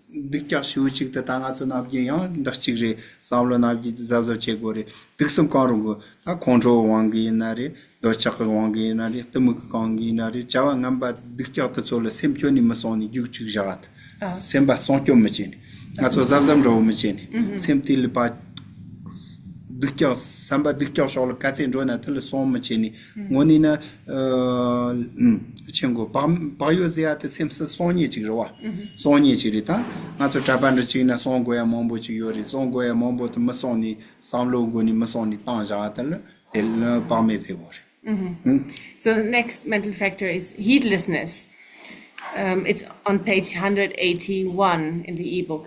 སྡུག་ཅག་ཞེ་པོ་ཅིག་ཏུ་ད་ང་ཚོ་ནམ་རྒྱུན་ཡང་འདྲ་གཅིག་རེད། བསམ་བློ་ནམ་རྒྱུན་གཟབ་གཟབ་བྱེད་དགོས་རེད། དུག་གསུམ་གང་རུང་གི་ད་ཁོང་ཁྲོའི་དབང་གིས་ཡིན་ན་རེད། འདོད་ཆགས་ཀྱི་དབང་གིས་ཡིན་ན་རེད། གཏི་མུག་གི་དབང་གིས་ཡིན་ན་རེད། བྱ་བ་ངན་པ་སྡུག་ཅག་དེ་ཚོ་ལ་སེམས་ཁྱོན་ནས་མི་སོང་ནས་རྒྱུག་ཅིག་བཞག་ཨ། སེམས་པ་སྲུང་སྐྱོབ་མི་བྱེད་ནས། ང་ཚོ་གཟབ་གཟབ་འགྲོ་བོ་མི་བྱེད་ནས། སེམས་དེ་ལ་པ་སྡུག་ཀྱང་བསམ་པ་སྡུག་ཀྱང་ཕྱོགས་ལ་ག་ཚད་འགྲོ་ན་དེ་ལ་སྲུང་མི་བྱེད་ནས། དངོས་གནས་ན་ཨ་ཆེན་གོ་བག་བག་ཡོད་ཟེར་ཡ་དེ་སེམས་སུ་སྲུང་ཉེན་ཅིག་རེད་བ། སྲུང་ཉེན་ཅིག་རེད་ད། ང་ཚོ་གྲྭ་པ་འདྲ་ཅིག་ན་སྲུང་དགོས་ཡ་མང་པོ་ཅིག་ཡོད་རེད། སྲུང་དགོས་ཡ་མང་པོ་དེ་མི་སྲུང་ནས་བསམ་བློའི་སྒོ་ནས་མི་སྲུང་ནས་བཏང་བཞག་ཡ་དེ་ལ་དེ་ལ་བག་མེད་ཟེར་བ་རེད། So the next mental factor is heedlessness. Um, it's on page one hundred eighty-one in the ebook.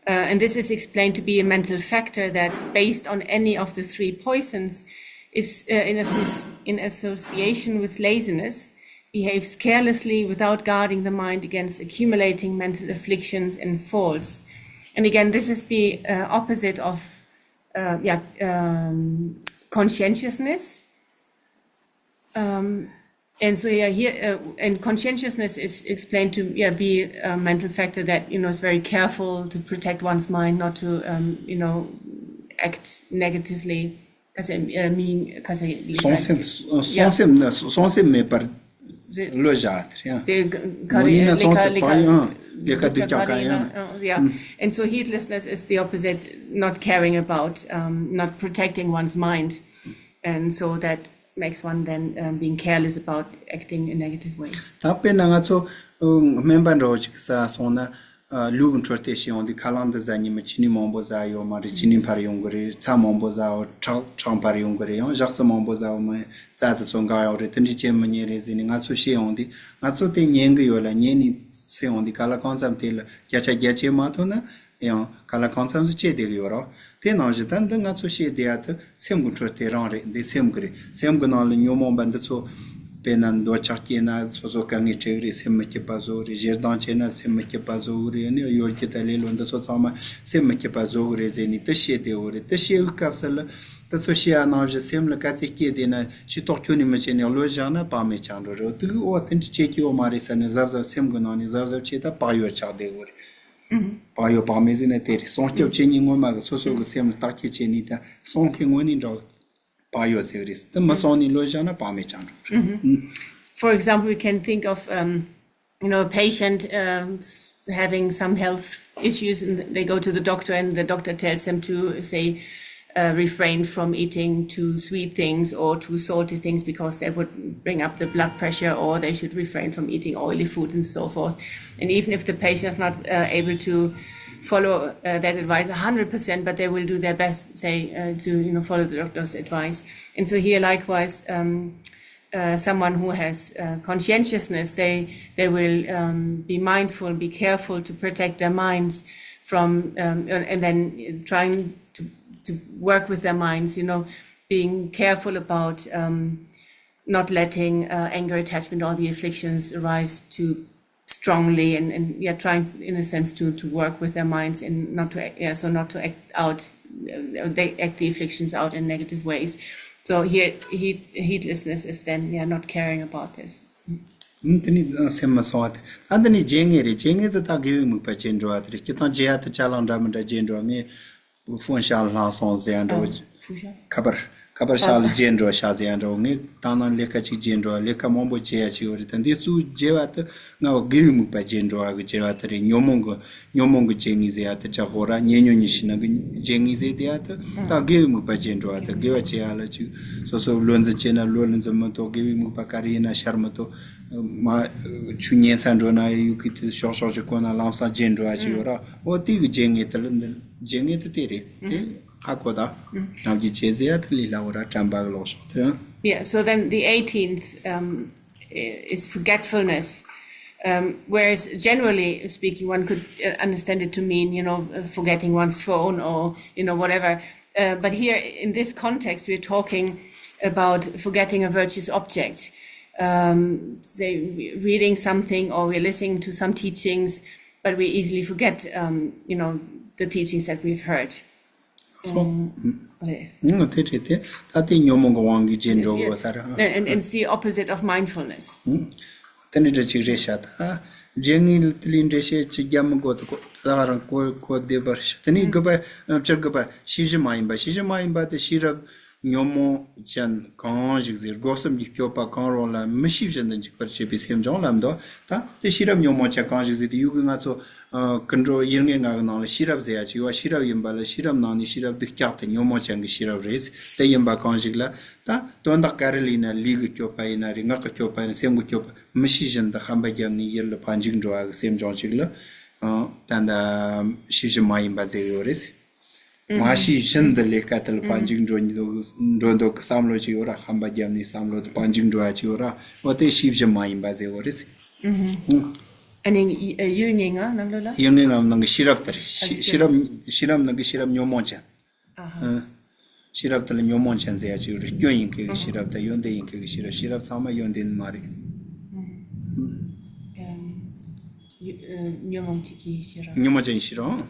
Uh, and this is explained to be a mental factor that, based on any of the three poisons, is uh, in, associ- in association with laziness, behaves carelessly without guarding the mind against accumulating mental afflictions and faults. And again, this is the uh, opposite of uh, yeah, um, conscientiousness. Um, and so yeah, here uh, and conscientiousness is explained to yeah be a mental factor that you know is very careful to protect one's mind, not to um, you know act negatively. Ka se uh, mean ka se བསྲུང་སེམས་བསྲུང་སེམས་ནི་བསྲུང་སེམས་མེད་པར་བློ་བཞག་དེ་ཡང་དེ་ག་ངོ་ཉིད་ན་བསྲུང་སེམས་པ་ཡང་ལས་ཀ་སྡུག་ཀྱང་གང་ཡང་ན། Yeah. And so heedlessness is the opposite, not caring about, um, not protecting one's mind. And so that makes one then um, being careless about acting in negative ways. ད་དཔེར་ན་ང་ཚོ་སྨན་པ་འདྲ་བོ་ཅིག་ཟ་སོང་ན་ལུག་འཕྲོད་བསྟེན་བྱེད་ཡོང་དུས་ཁ་ལག་འདི་ཟ་ཉིན་མོ་ཅི་ནི་མང་པོ་ཟ་ཡོད་མ་རེད། ཅི་ནི་འཕར་ཡོང་གི་རེད། ཚྭ་མང་པོ་ཟ་བ་ཁྲག་ཁྲག་འཕར་ཡོང་གི་རེད། ཡང་ཞག་རྩི་མང་པོ་ཟ་བ་མ་རྩ་དེ་ཚོ་འགག་ཡོང་རེད། དེ་འདྲ་བྱེད་མི་ཉན་རེད་ཟེར་ནས་ང་ཚོ་བཤད་ཡོང་དུས་ང་ཚོ་དེ་ཉན་གི་ཡོད་ལ་ཉན་ནས་ཚེ་ཡོང་དུས་ཁ་ལག་གང་འཚམ་དེ་ལ་བརྒྱ་ཆ་བརྒྱ་བྱེད་མ་ཐུབ་ན། ཡང་ག་ལ་གང་འཚམ་སུ་བྱེད་བསྡད་ཀྱི་ཡོད་རོགས། དེ་ནང་བཞིན་ད་འདི་ང་ཚོ་བཤད་བསྡད་ཡ་དེ་སེམས་ཀྱི་འཕྲོད་བསྟེན་རང་རེད། འདི་སེམས་ཀྱི་རེད། སེམས་ཀྱི་ནང་ལ་ཉོན་མོངས་པ་འདི་ཚོ་དཔེར་ན་འདོད་ཆགས་སྐྱེས་ན་སོ་སོ་དཀའ་ངལ་འཕྲད་ཀྱི་རེད། སེམས་མི་སྐྱིད་པ་བཟོ་གི་རེད། ཞེ་སྡང་བྱས་ན་སེམས་མི་སྐྱིད་པ་བཟོ་གི་རེད། ནི་གཡོ་སྒྱུ་དང་ལེ་ལོ་འདི་ཚོ་ཚང་མ་སེམས་མི་སྐྱིད་པ་བཟོ་གི་རེད་ཟེར་ནས་དེ་བཤད་བསྡད་ཡོད་རེད། དེ་བཤད་པའི་སྐབས་སུ་ལ་དེ་ཚོ་བཤད་ཡ་ནང་བཞིན་སེམས་ལ་དཀའ་ཚེགས་སྐྱེས་བསྡད་ན་ཕྱི་ཐོག་ཁྱོན་ནས་མི་བྱེད་ནས་བློ་བཞག་ན་བག་མེད་ཆགས་འགྲོ་རེད། དེ་གི་འོ་དེ་འདྲ་བྱེད་ཀྱི་ཡོད་མ་རེད་ཟེར་ནས་གཟབ་གཟབ་སེམས་ཀྱི་ནང་ནས་གཟབ་གཟབ་བྱེད་ད་བག་ཡོད་ཆགས་བསྡད་ཡོད་རེད། བག་ཡོད་བག་མེད་ཟེར་ན་དེ་རེད། སྲུང་སྐྱོབ་བྱེད་མཁན་ངོ་མ་གི་སོ་སོ་གི་སེམས་ལ་བརྟག་དཔྱད་བྱེད་ནས་ད་སྲུང་མཁན་ངོ་ནས་འདྲ་བོ་བག་ཡོད་ཟེར་གི་རེད། དེ་མི་སྲུང་ནས་ལོས་བཞག་ན་བག་མེད་ཆགས་འགྲོ་གི་རེད། For example, we can think of, um, you know, a patient um, s- having some health issues, and they go to the doctor, and the doctor tells them to, say, uh, refrain from eating too sweet things or too salty things because they would bring up the blood pressure, or they should refrain from eating oily food and so forth. And even if the patient is not uh, able to follow uh, that advice one hundred percent, but they will do their best, say, uh, to you know follow the doctor's advice. And so here, likewise, um, uh, someone who has uh, conscientiousness, they they will um, be mindful, be careful to protect their minds from, um, and, and then trying to to work with their minds. You know, being careful about um, not letting uh, anger, attachment, all the afflictions arise too strongly, and, and yeah, trying in a sense to to work with their minds and not to act- yeah, so not to act out uh, they act the afflictions out in negative ways. So here, heed, heedlessness is then yeah not caring about this. ཨུམ། དེ་ནི་སེམས་མི་སྲུང་བ་དེ་ད་འདི་ནི་བརྗེད་ངེས་རེད། བརྗེད་ངེས་དེ་ད་དགེ་བའི་དམིགས་པ་བརྗེད་འགྲོ་བ་དེ་རེད། སྤྱིར་བཏང་བརྗེད་ཡ་དེ་ཅ་ལག་འདྲ་མི་འདྲ་བརྗེད་འགྲོ་བ་ངས་ཕོན་ཤ་ལྷག་སོང་ཟེར་ཡ་འདྲ་བོ། ཁ་པར་ཁ་པར་ཤ་ལ་བརྗེད་འགྲོ་ཤ་ཟེར་ཡ་འདྲ་བོ། ངས་ད་ནང་ལས་ཀ་ཅིག་བརྗེད་འགྲོ་བ། ལས་ཀ་མང་པོ་བརྗེད་ཡ་ཅིག་ཡོད་རེད། ད་འདི་ཚོ་བརྗེད་བ་དེ་ང་བ་དགེ་བའི་དམིགས་པ་བརྗེད་འགྲོ་བ་གི་བརྗེད་བ་དེ་རེད། ཉོན་མོངས་གི་ཉོན་མོངས་ཀྱི་བརྗེད་ངེས་ཟེར་ཡ་དེ་འདྲ་ཧོ་ར་ཉེ་ཉོན་ཉི་ཤུ་ནང་གི་བརྗེད་ངེས་ཟེར་དེ་ཡ་དེ་ད་དགེ་བའི་དམིགས་པ་བརྗེད་འགྲོ་བ་དེ། དགེ་བ་བྱེད་ཡ་ལ་ཅིག་སོ་སོ་བློ་འཛིན་བྱས་ན་བློ་ལ་འཛིན་མི་ཐུབ། དགེ་བའི་དམིགས་པ་ག་རེ་ཡིན་ན་ཤར་མི་ཐུབ། མ་ཆུ་ཉན་ས་འགྲོ་ན་ཡུག་གི་དེ་ཤོག་ཤོག་ཅིག་གོན་ན་ལམ་སང་བརྗེད་འགྲོ་བ་ཅིག་ཡོད་ར། འོ་དེ་གི་བརྗེད་ངེས་དེ་ལ་འདི་བརྗེད་ངེས་དེ་དེ་རེད། དེ་ཧ་གོ་ད། ནམ་རྒྱུན་བྱས་ཟེར་ཡ་དེ་ལས་སླ་བོ་ར་དྲན་པ་གི་ལོག་ཤོག་དེ་ར། Yeah, so then the eighteenth um, is forgetfulness. Um, whereas, generally speaking, one could uh, understand it to mean, you know, uh, forgetting one's phone or, you know, whatever. Uh, but here, in this context, we're talking about forgetting a virtuous object. Um, say, we're reading something or we're listening to some teachings, but we easily forget, um, you know, the teachings that we've heard. སོ། ཨུམ། དེ་རེད་དེ། ད་དེ་ཉོན་མོངས་ཀྱི་དབང་གིས་བརྗེད་འགྲོ་དགོས་ས་རེད། And, and it's the opposite of mindfulness. དེ་འདྲ་འདྲ་ཅིག་རེད་ཤག་ད་བརྗེད་ངེས་ལ་དེ་ལས་འགྲེལ་བཤད་ཅིག་རྒྱབ་མི་དགོས། དེ་ཁོ་ད་ག་རང་གོ་གོ་བདེ་བར་ཤག་དེ་ནས་དགུ་པ། བཅུ་དགུ་པ། ཤེས་བཞིན་མ་ཡིན་པ། ཤེས་བཞིན་མ་ཡིན་པ་དེ་ཤེས་རབ་ཉོན་མོངས་ཅན་གང་ཞིག་ཟེར། སྒོ་གསུམ་གྱི་སྤྱོད་པ་གང་རུང་ལ་མི་ཤེས་བཞིན་དུ་འཇུག་པར་བྱེད་པའི་སེམས་ཀྱང་ལབ་འདུག་ད་དེ་ཤེས་རབ་ཉོན་མོངས་ཅན་གང་ཞིག་ཟེར་དེ་ཡུལ་གྱི་ང་ཚོ་ཀུན་འགྲོ་ཡིད་ལྔའི་ངག་གི་ནང་ལ་ཤེས་རབ་ཟེར་ཡ་ཅིག་ཡོད། ཤེས་རབ་ཡིན་པ་ལ་ཤེས་རབ་ནང་ནས་ཤེས་རབ་སྡུག་ཅག་དེ་ཉོན་མོངས་ཅན་གྱི་ཤེས་རབ་རེད། དེ་ཡིན་པ་གང་ཞིག་ལ་ད་དོན་དག་ག་རེ་ལ་ཡིན་ན་ལུས་ཀྱི་སྤྱོད་པ་ཡིན་ན་རེད། ངག་གི་སྤྱོད་པ་ཡིན་ན། སེམས་ཀྱི་སྤྱོད་པ་མི་ཤེས་བཞིན་དུ་ཧམ་པ་བརྒྱབ་ནས་ཡིད་ལ་ཕར་འཇུག་འགྲོ་བ་གི་སེམས་ཀྱང་ཅིག་ལ་ད་ད་ཤེས་བཞིན་མ་ཡིན་པ་ཟེར་གི་ཡོད་རེད། མ་ཤེས་བཞིན་དུ་ལས་ཀ་དེ་ལ་ཕར་འཇུག་འགྲོ་འགྲོ་འདུག་གི་བསམ་བློ་ཅིག་ཡོད་ར། ཧམ་པ་བརྒྱབ་ནས་བསམ་བློ་དེ་ཕར་འཇུག་འགྲོ་བ་ཅིག་ཡོད་ར། འོ་དེ་ཤེས་བཞིན་མ་ཡིན་པ་ཟེར་གི་རེད། ཨ་ནི་ཡུལ་ངེས་ངག་ནང་ལོགས་ལ། ཡུལ་ངེས་ངག་ནང་གི་ཤེས་རབ་དེ་རེད། ཤེས་ཤེས་རབ་ཤེས་རབ་ནང་གི་ཤེས་རབ་ཉོན་མོངས་ཅན། ཨ་ཧ། ཤེས་རབ་དེ་ལ་ཉོན་མོངས་ཅན་ཟེར་ཡ་ཅིག་ཡོད་རེད། སྐྱོན་ཡིན་མཁན་གྱི་ཤེས་རབ་དང་ཡོན་ཏན་ཡིན་མཁན་གྱི་ཤེས་རབ། ཤེས་རབ་ཚང་མ་ཡོན་ཏན་མ་རེད། ཉོན་མོངས་ཅན་གྱི་ཤེས་རབ། ཉོན་མོངས་ཅན་གྱི་ཤེས་རབ།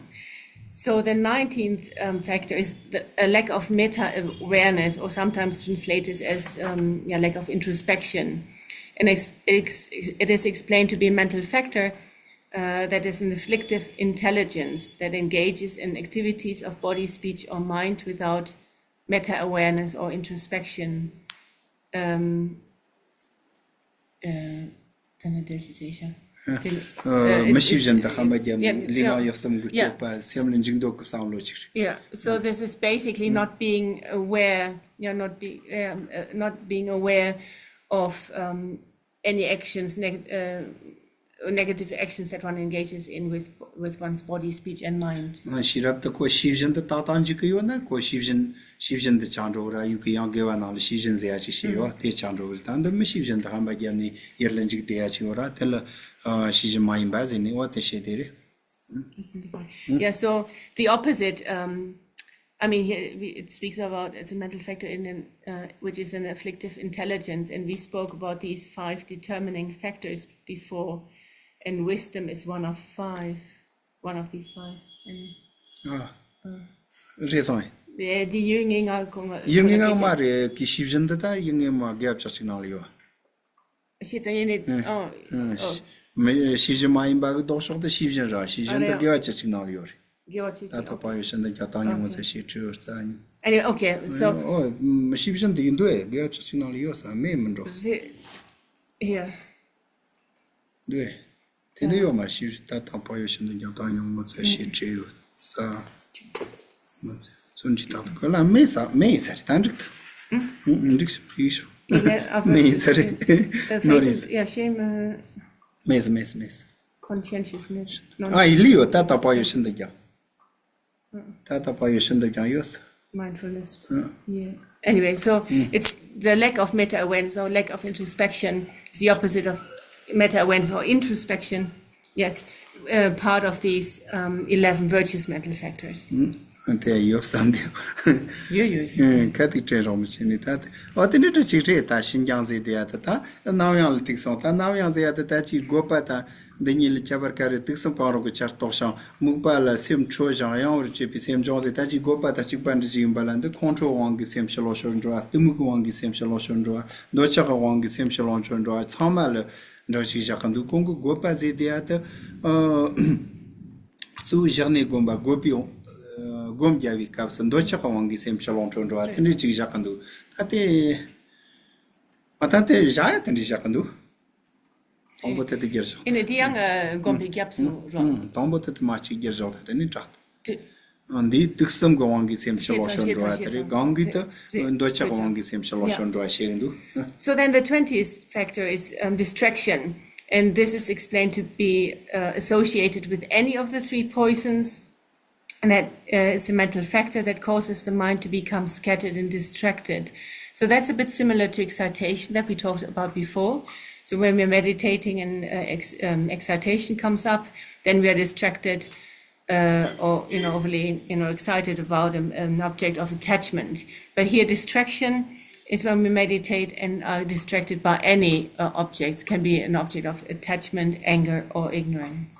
So the nineteenth um, factor is the, a lack of meta awareness, or sometimes translated as um, yeah, lack of introspection. And it's, it's, it is explained to be a mental factor uh, that is an afflictive intelligence that engages in activities of body, speech, or mind without meta awareness or introspection. Um, uh, then it is, it is, uh, then, uh, མི་ཤེས་བཞིན་དུ་ཧམ་པ་བརྒྱབ་ནས་ལུས་ངག་ཡིད་གསུམ་གྱི་སྤྱོད་པ་སེམས་ལ་འཇུག་འདོད་ཀྱི་བསམ་བློ་ཅིག་རེད། Yeah, so this is basically not being aware, yeah, not be, um, uh, not being aware of um, any actions, neg- uh, negative actions that one engages in with with one's body, speech, and mind. ཤེས་རབ་དེ་ཁོ་ཤེས་བཞིན་དུ་ཏག་ཏག་འཇུག་གི་ཡོད་ན། ཁོ་ཤེས་བཞིན་ཤེས་བཞིན་དུ་ཆགས་འགྲོ་ར། ཡུལ་གྱི་ཡང་དགེ་བ་ནང་ལ་ཤེས་བཞིན་ཟེར་ཡ་ཅིག་བཤད་ཡོད། དེ་ཆགས་འགྲོ་གི་རེད། ད་འདི་མི་ཤེས་བཞིན་དུ་ཧམ་པ་བརྒྱབ་ནས་ཡུལ་ལ་འཇུག་བསྡད་ཡ་ཅིག་ཡོད་ར། དེ་ལ་ཤེས་བཞིན་མ་ཡིན་པ་ཟེར་ནས་འོ་དེ་བཤད་དེ་རེད། Yeah, so the opposite, um, I mean, here we, it speaks about it's a mental factor in an, uh, which is an afflictive intelligence, and we spoke about these five determining factors before, and wisdom is one of five, one of these five. And རེད་སོང་། དེ་དེ་ཡུལ་ངེས་ངག་གོང་ཡུལ་ངེས་ངག་མ་རེད་ཀི། ཤེས་བཞིན་དུ་ད་ཡུལ་ངེས་མ་དགེ་བ་བཅུ་གཅིག་ནང་ལ་ཡོད། ཤེས་ཙམ་ཡིན་ནི། ཨ། ཨ། ཤེས་བཞིན་མ་ཡིན་པ་གི་ལྡོག་ཕྱོགས་དེ་ཤེས་བཞིན་ར། ཤེས་བཞིན་དུ་དགེ་བ་བཅུ་གཅིག་ནང་ལ་ཡོད་རེད། དགེ་བ་བཅུ་གཅིག་ད་ལྟ་བག་ཡོད་ཤིན་ཏུ་རྒྱ་དང་ཉུང་ངུ་ཚེ་ཤེས་བྲི་བར་རྩ་ཉིད། Anyway, okay, so ཨོ། ཤེས་བཞིན་དུ་ཡིན་འདུག་ཨེ། དགེ་བ་བཅུ་གཅིག་ནང་ལ་ཡོད་ས་མེད་མི་འགྲོ། Yeah. འདུག་ཨེ། དེ་འདྲ་ཡོད་མ་རེད། ཤེས་བཞིན་ད་ལྟ་བག་ཡོད་ཤིན་ཏུ་རྒྱ་དང་ཉུང་ངུ་ཚེ་ཤེས་བྲི་ཡོད་ས། མ་ཚེ་བཙོན་འདྲི་ཏག་ཏག་གོ་ལ་མེད་ས་མེད་ཡིན་ས་རེད། ད་འགྲིག་ད། འགྲིག་སོང་། འགྲིག་སོང་། མེད་ཡིན་ས་རེད། ནོ་རེད། Yeah, shame, uh, མེད་ས་མེད་ས་མེད་ས། Conscientiousness. ཨ་ཡི་ལི་ཡོད། ད་ལྟ་བག་ཡོད་ཤིན་ཏུ་རྒྱ། ད་ལྟ་བག་ཡོད་ཤིན་ཏུ་རྒྱ་ཡོད། Mindfulness. Yeah. Anyway, so it's the lack of meta awareness or lack of introspection is the opposite of meta awareness or introspection. Yes, uh, part of these um, eleven virtuous mental factors. དེ་ཡོད་བསམ་དེ། ཡོད་ཡོད་ཡོད། ཁ་ཐིག་དྲན་རོགས་མི་བྱེད་ནི་ད་དེ། ཨོ་དེ་འདྲ་འདྲ་ཅིག་རེད། ད་ཤིན་སྦྱངས་ཟེར་དེ་ཡ་ད་ད་རྣམ་གཡེང་ལ་ཐུག་སོང་། ད་རྣམ་གཡེང་ཟེར་ཡ་ད་ད་ཅིག་དགོས་པ་ད། འདི་གཉིས་ལ་ཁྱད་པར་ག་རེ། དུག་གསུམ་གང་རུང་གི་ཆར་གཏོགས་ཤིང་། མུག་པ་ལ་སེམས་འཕྲོ་ཞིང་གཡེང་བར་བྱེད་པའི་སེམས་སྦྱོང་ཟེར། ད་ཅིག་དགོས་པ་དང་གཅིག་པ་འདྲ་ཅིག་ཡིན་པ་ལ། འདི་ཁོང་ཁྲོའི་དབང་གིས་སེམས་ཕྱི་ལོགས་ཤོར་འགྲོ་བ། གཏི་མུག་གི་དབང་གིས་སེམས་ཕྱི་ལོགས་ཤོར་འགྲོ་བ། འདོད་ཆགས་ཀྱི་དབང་གིས་སེམས་ཕྱི་ལོགས་ཤོར་འགྲོ་བ། ཚང་མ་ལ་འདྲ་ཞིག་བཞག་གི་འདུག་ཁོང་གི་དགོས་པ་ཟེར་དེ་ཡ་དེ། ཨ། གཙོ་བོ་བཞག་ནས་སྒོམ་པ། དགོས་པའི་སྒོམ་རྒྱབ་པའི་སྐབས་སུ་འདོད་ཆགས་ཀྱི་དབང་གིས་སེམས་ཕྱི་ལོགས་འཕྲོ་འགྲོ་བ་དེ་འདྲ་ཅིག་བཞག་གི་འདུག་ད་དེ། ཨ། ད་དེ་བཞག་ཡ་དེ་འདྲ་བཞག་གི་འདུག་དང་པོ་དེ་དེ་བསྒྱུར་ཞོག་ཨེ་ནས་དེ་ཡང་སྒོམ་པའི་སྐབས་སུ་རོ། ཨང་། དང་པོ་དེ་དེ་མ་གཅིག་བསྒྱུར་ཞོག་དེ་དེ་ནི་དྲག་ཏུ། ཨང་། འདིའི་དུག་གསུམ་གྱི་དབང་གིས་སེམས་ཕྱི་ལོགས་ཤོར་འགྲོ་བ་དེ་རེད། གང་གིས་དེ་འདོད་ཆགས་དབང་གིས་སེམས་ཕྱི་ལོགས་ཤོར་འགྲོ་བ་ཞེས་འདུག So then the twentieth factor is um, distraction. And this is explained to be uh, associated with any of the three poisons and that uh, is a mental factor that causes the mind to become scattered and distracted. So that's a bit similar to excitation that we talked about before. So when we're meditating and uh, ex- um, excitation comes up, then we are distracted uh, or you know overly you know excited about an, an object of attachment. But here, distraction is when we meditate and are distracted by any uh, objects. Can be an object of attachment, anger, or ignorance.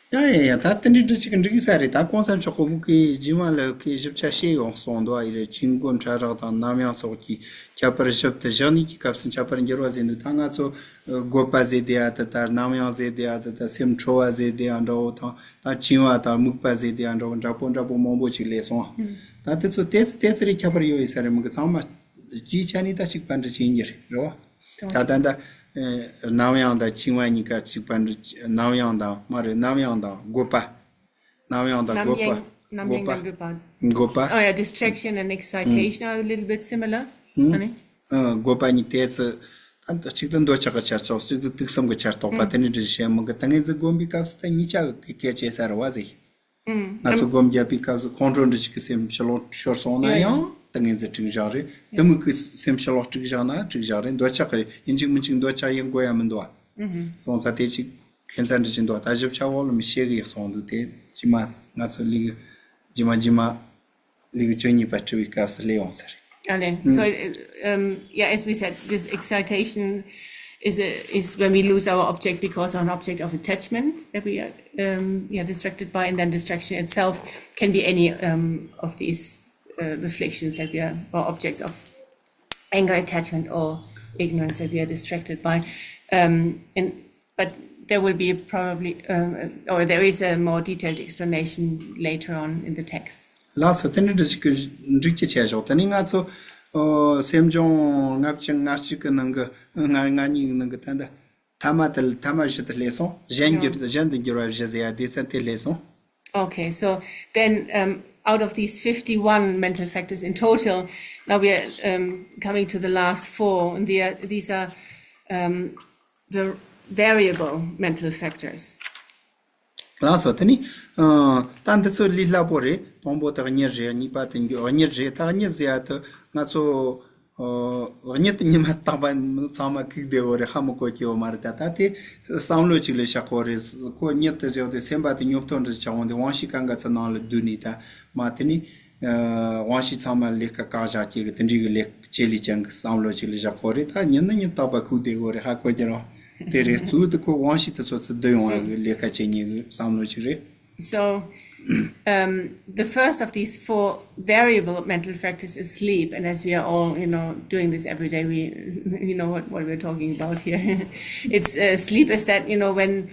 ཡ་ཡ་ཡ། ད་དེ་འདྲའི་འདྲ་ཅིག་འགྲིག་ས་རེད། ད་གོང་ས་མཆོག་གི་མུ་གེ་རྗེས་མ་ལ་ཁོས་ཞིབ་ཆ་བཤད་ཡོང་སོང་འདུག་ཨ། ཡི་རེད། ཆོས་མགོན་ཕྲ་རགས་དང་རྣམ་གཡེང་སོགས་ཀྱི་ཁྱད་པར་ཞིབ་ཏུ་བཞག་ནས་ཀྱི་སྐབས་སུ་ཁྱད་པར་འགྱུར་བ་ཟེར་འདུག་ད་ང་ཚོ་དགོས་པ་ཟེར་དེ་ཡ་དེ་ལྟར། རྣམ་གཡེང་ཟེར་དེ་ཡ་དེ་ལྟར། སེམས་འཕྲོ་བ་ཟེར་དེ་ཡ་འདྲ་བོ་དང་། ད་བཅིངས་པ་དང་མུག་པ་ཟེར་དེ་ཡ་འདྲ་བོ་འདྲ་པོ་འདྲ་པོ་མང་པོ་ཅིག་སླེབས་སོང་ཨ། ད་དེ་ཚོ་ཏོག་ཙམ་ཏོག་ཙམ་རེ་ཁྱད་པར་ཡོད་ཡོད་ས་རེད། མུ་གེ་ཚང་མ་སྤྱིའི་ཆ་ནས་ད་གཅིག་པ་འདྲ་ཅིག་ཡིན་གྱི་རེད། རེད་བ། ད་ད་ད་རྣམ་གཡེང་དང་བཅིངས་པ་གཉིས་ཀ་གཅིག་པ་འདྲ། རྣམ་གཡེང་དང་མ་རེད། རྣམ་གཡེང་དང་དགོས་པ། རྣམ་གཡེང་དང་རྣམ་དགོས་པ། གཡེང་རྣམ་གཡེང་དང་དགོས་པ། དགོས་པ། Oh yeah, distraction and excitation are a little bit similar. ཨང་། ཨ་ནི། ཨང་། དགོས་པ་གཉིས་ཏོག་ཙམ། ད་གཅིག་ཏུ་འདོད་ཆགས་ཀྱི་ཆར་གཏོགས། གཅིག་ཏུ་དུག་གསུམ་གྱི་ཆར་གཏོགས་པ། དེ་ནི་འདྲ་བཤད་མི་དགོས། ད་ངས་འཛིན་སྒོམ་པའི་སྐབས་སུ་ད་གཉིས་ཆ་གི་སྐད་ཆ་ཟེར་བ་ཟིག་ང་ཚོ་སྒོམ་རྒྱབ་པའི་སྐབས་སུ་ཁོང་ཁྲོ་འདྲ་ཅིག་གི་སེམས་ཕྱི་ལོགས་ཤོར་སོང་ན་ཡང་ད་ངས་འཛིན་དྲུག་བཞག་རེད། གཏི་མུག་གི་སེམས་ཕྱི་ལོགས་དྲུག་བཞག་ན་དྲུག་བཞག་རེད། འདོད་ཆགས་ཀྱི་ཡིན་གཅིག་མིན་གཅིག་འདོད་ཆགས་ཡིན་དགོས་ཡ་མི་འདུག་བ། སོང་ཙང་དེ་ཅིག་ཁྱད་མཚར་འདྲ་ཅིག་འདུག་ད་ཞིབ་ཆ་འོག་ལ་མི་ཤེས་གི་ཡག་སོང་འདུག་དེ་ཇི་མ་ང་ཚོ་ལིག་ཇི་མ་ཇི་མ་ལིག་བཅུ་གཉིས་པ་བྲི་བའི་སྐབས་སུ་སླེབས་ཡོང་ས་རེད། Okay, so um, yeah, as we said, this excitation is a, is when we lose our object because of an object of attachment that we are um, yeah distracted by, and then distraction itself can be any um, of these uh, reflections that we are or objects of anger, attachment, or ignorance that we are distracted by, um, and but there will be probably um, or there is a more detailed explanation later on in the text. ལགས་སོ། དེ་ནི་འགྲིག་གི་འགྲིག་གི་བྱས་ཞོག་དེ་ནི་ང་ཚོ་ཨོ་སེམས་བྱུང་ལྔ་བཅུ་ང་གཅིག་གི་ནང་གི་ང་ང་གཉིས་ཀྱི་ནང་གི་ད་ལྟ་ཐ་མ་དེ་ཐ་མ་བཞི་དེ་སླེབས་སོང་། གཞན་འགྱུར་གཞན་དུ་འགྱུར་བ་བཞི་ཟེར་ཡ་དེ་ཚན་དེ་སླེབས་སོང་། Okay, so then um, out of these fifty-one mental factors in total, now we are um, coming to the last four. And they are, these are um, the variable mental factors. ལགས་སོ། དེ་ནི་ད་འདི་ཚོ་ལས་སླ་པོ་རེད། དང་པོ་དེ་གཉིད་རེད། གཉིས་པ་དེ་འགྱུར་གཉིད་རེད། ད་གཉིད་ཟེར་ཡ་དེ་ང་ཚོ་གཉིད་དེ་ཉི་མ་རྟག་པ་ཚང་མ་ཁུག་བསྡད་ཡོད་རེད། ཧ་མི་གོ་གི་ཡོད་མ་རེད། ད་ད་དེ་བསམ་བློ་ཅིག་ལ་བཞག་གོ་རེད། ཁོ་གཉིད་དེ་བཞག་དེ་སེམས་པ་དེ་ཉོབ་ཐོ་འདྲ་ཆགས་འོང་དེ་དབང་ཤེས་གང་ག་ཚོ་ནང་ལ་བསྡུས་ནས་ད་མ་དེ་ནི་དབང་ཤེས་ཚང་མ་ལས་ཀ་བཀག་བཞག་ཀྱི་གི་དེ་འདྲའི་གི་ལས་ཅེ་ལི་ཅང་གི་བསམ་བློ་ཅིག་ལ་བཞག་གོ་རེད། ད་ཉིན་ནི་ཉིན་རྟག་པ་ཁུག་བསྡད་གོ་རེད། ཧ་གོ་གི་རོ། དེ་རེད། གཙོ་བོ་དེ་ཁོ་དབང་ཤེས་དེ་ཚོ་ཚུར་བསྡུ་ཡོང་བ་གི་ལས་ཀ་བྱེད་ཉེན་གི་བསམ་བློ་ཅིག་རེད། So, um, the first of these four variable mental factors is sleep, and as we are all, you know, doing this every day, we, you know what, what we're talking about here. It's uh, sleep is that, you know, when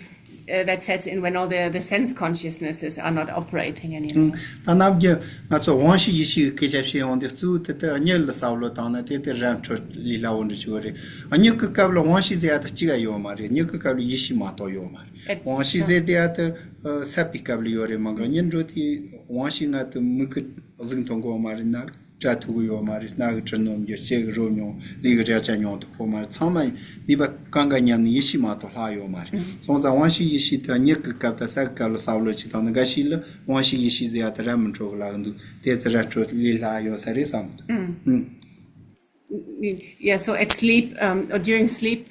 uh, that sets in when all the, the sense consciousnesses are not operating anymore. ད་ནམ་རྒྱུན་ང་ཚོ་དབང་ཤེས་ཡིད་ཤེས་ཀྱི་སྐད་ཆ་བཤད་ཡོང་དུས་གཙོ་བོ་དེ་ལྟར་གཉིད་ལ་བསམ་བློ་བཏང་ན་དེ་དེ་ར་འཕྲོད་ལས་སླ་བོ་འདྲ་ཅིག་ཡོད་རེད། གཉིད་ཀྱི་སྐབས་ལ་དབང་ཤེས་ཟེར་ཡ་དེ་གཅིག་ཡང་ཡོད་མ་རེད། གཉིད་ཀྱི་སྐབས་ལ་ཡིད་ཤེས་མ་གཏོགས་ཡོད་མ་རེད། དབང་ཤེས་ཟེར་དེ་ཡ་དེ་སད་པའི་སྐབས་ལ་ཡོད་རེད། མ་ག་གཉིད་འགྲོ་དུས་དབང་ཤེས་ང་དེ་མིག་གི་གཟུགས་མཐོང་གི་ཡོད་མ་རེད། ན་སྒྲ་ཐོས་གི་ཡོད་མ་རེད། སྣ་གི་དྲི་སྣོམ་རྒྱུ། ལྕེ་གི་རོ་མྱོང་། ལུས་གི་རེག་བྱ་མྱོང་ཐུབ་གི་མ་རེད། ཚང་མ་ནུས་པ་གང་ག་ཉམས་ནས་ཡིད་ཤེས་མ་གཏོགས་ལྷག་ཡོད་མ་རེད། སོང་ཙང་དབང་ཤེས་ཡིད་ཤེས་དེ་གཉིད་ཀྱི་སྐབས་དང་སད་ཀྱི་སྐབས་ལ་བསམ་བློ་ཅིག་བཏང་ན་འགའ་ཞིག་ལ་དབང་ཤེས་ཡིད་ཤེས་ཟེར་ཡ་དེ་ར་མི་འཕྲོད་གི་ལབ་འདུག་དེ་ཚོ་ར་འཕྲོད་ལས་སླ་ཡོད་ས་རེད་བསམ་འདུག Yeah, so at sleep, um, or during sleep,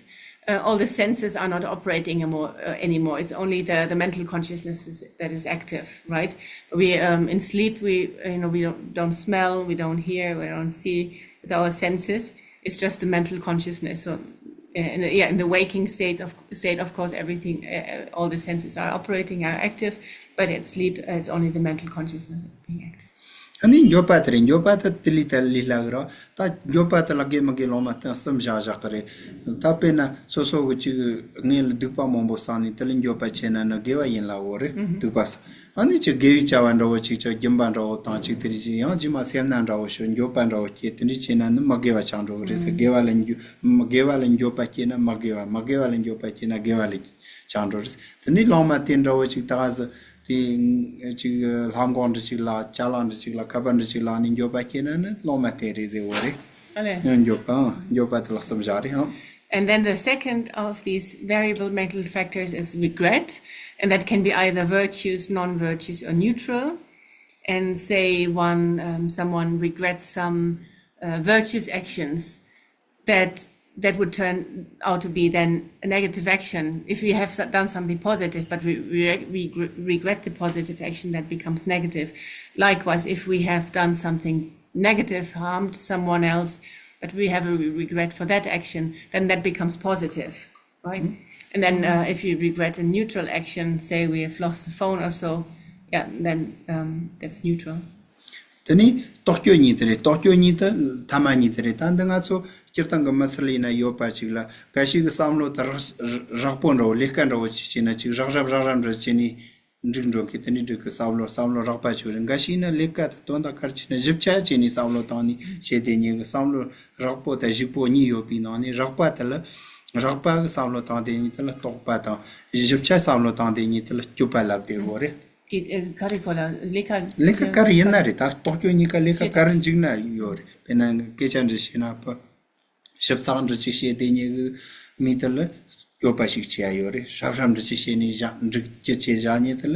uh, all the senses are not operating anymore, uh, anymore. It's only the, the mental consciousness is, that is active, right? We um, in sleep, we you know we don't, don't smell, we don't hear, we don't see with our senses. It's just the mental consciousness. So, uh, in the, yeah, in the waking states of state, of course, everything, uh, uh, all the senses are operating, are active, but at sleep, uh, it's only the mental consciousness being active. ཨ་ནི་འགྱོད་པ་དེ་རེད། འགྱོད་པ་དེ་དེ་ལས་ད་ལས་སླ་གི་རོ། ད་འགྱོད་པ་དེ་ལ་དགེ་མི་དགེ་ལོང་མ་བསྟན་གསུམ་བཞག་བཞག་གི་རེད། ད་དཔེར་ན་སོ་སོ་གི་ཅིག་ངས་ལ་སྡིག་པ་མང་པོ་བསགས་ནས་དེ་ལ་འགྱོད་པ་བྱས་ན་ནི་དགེ་བ་ཡིན་ལ་འོ་རེད། སྡིག་པ་བསགས། ཨ་ནི་ཅིག་དགེ་བའི་བྱ་བ་འདྲ་བོ་ཅིག་ཅིག་སྦྱིན་པ་འདྲ་བོ་དང་ཅིག་དེ་རིགས་ཅིག་ཡང་ཅིག་མ་སེར་སྣ་འདྲ་བོ་ཞིག་འགྱོད་པ་འདྲ་བོ་སྐྱེས་དེ་འདྲས་བྱས་ན་ནི་མི་དགེ་བ་ཆགས་འགྲོ་གི་རེད་ཟེར། དགེ་བ་ལ་འགྱོད་མ་དགེ་བ་ལ་འགྱོད་པ་སྐྱེས་ན་མི་དགེ་བ། མི་དགེ་བ་ལ་འགྱོད་པ་སྐྱེས་ན་དགེ་བ་ལ་ཆགས་འགྲོ་རེད། དེ་ནས་ལོང་མ་དེ་འདྲ་བོ་ཅིག་ད་ག་ཟེ། དེ་ཅིག་ལྷམ་གོང་འདྲ་ཅིག་ལ་ཅ་ལག་འདྲ་ཅིག་ལ་ཁ་པར་འདྲ་ཅིག་ལ་ནི་འགྱོད་པ་སྐྱེས་ན་ནི་ལོང་མ་དེ་རེད་ཟེར་བོ་རེད། ཨ་ལེ། ཡང་འགྱོད་པ་ཨང་འགྱོད་པ་དེ་ལ་གསུམ་བཞག་རེད་ཨང་། And then the second of these variable mental factors is regret, and that can be either virtuous, non-virtuous, or neutral. And say one um, someone regrets some uh, virtuous actions that that would turn out to be then a negative action. If we have done something positive, but we, we, we regret the positive action, that becomes negative. Likewise, if we have done something negative, harmed someone else, but we have a regret for that action, then that becomes positive, right? Mm-hmm. And then uh, if you regret a neutral action, say we have lost the phone or so, yeah, then um, that's neutral. དེ་ནི་རྟོག་སྐྱོ་གཉིས་དེ་རེད། རྟོག་སྐྱོ་གཉིས་དེ་ཐ་མ་གཉིས་དེ་རེད། ད་འདི་ང་ཚོ་སྤྱིར་བཏང་གི་མི་སེར་ལ་ཡིན་ན་ཡོད་པ་ཅིག་ལ་འགའ་ཞིག་གི་བསམ་བློ་དེ་རགས་རགས་པོ་འདྲ་བོ་ལས་ཀ་འདྲ་བོ་ཅིག་བྱས་ན་ཅིག་རགས་རབ་རགས་རབ་འདྲ་བྱས་ནས་འགྲིག་འགྲོ་མཁན་དེ་འདྲའི་འགྲིག་གི་བསམ་བློ་བསམ་བློ་རགས་པ་ཅིག་རེད། འགའ་ཞིག་ཡིན་ན་ལས་ཀ་དེ་དོན་དག་ག་རེ་བྱས་ན་ཞིབ་ཆ་བྱས་ནས་བསམ་བློ་བཏང་ནས་བྱས་བསྡད་མཁན་གི་བསམ་བློ་རགས་པོ་དང་ཞིབ་པོ་གཉིས་ཡོད་པའི་ནང་ནས་རགས་པ་དེ་ལ་རགས་པ་གི་བསམ་བློ་བཏང་བསྡད་མཁན་དེ་ལ་རྟོག་པ་དང་ཞིབ་ཆ་བསམ་བློ་བཏང་བསྡད་མཁན་དེ་ལ་སྤྱོད་པ་ལབ་བསྡད་དགོས་རེད། དེ་ཨ་ག་རེ་གོ་ལ་ལས་ཀ་ལས་ཀ་ག་རེ་ཡིན་ན་རེད། ད་རྟོག་སྐྱོ་གཉིས་ཀ་ལས་ཀ་ག་རེ་འཇིགས་ན་ཡོད་རེད། དཔེར་ན་སྐད་ཆ་འདྲི་ཤེས་ན་ཕ་ཞིབ་ཚགས་འདྲི་ཅིག་བཤད་བསྡད་མཁན་གི་མི་དེ་ལ་སྐྱོ་པ་ཞིག་བྱེད་ཡ་ཡོད་རེད། ཧྲབ་ཧྲབ་འདྲི་ཅིག་བཤད་ནས་བཞག་འགྲིག་རྒྱུ་བྱས་བཞག་མཁན་དེ་ལ་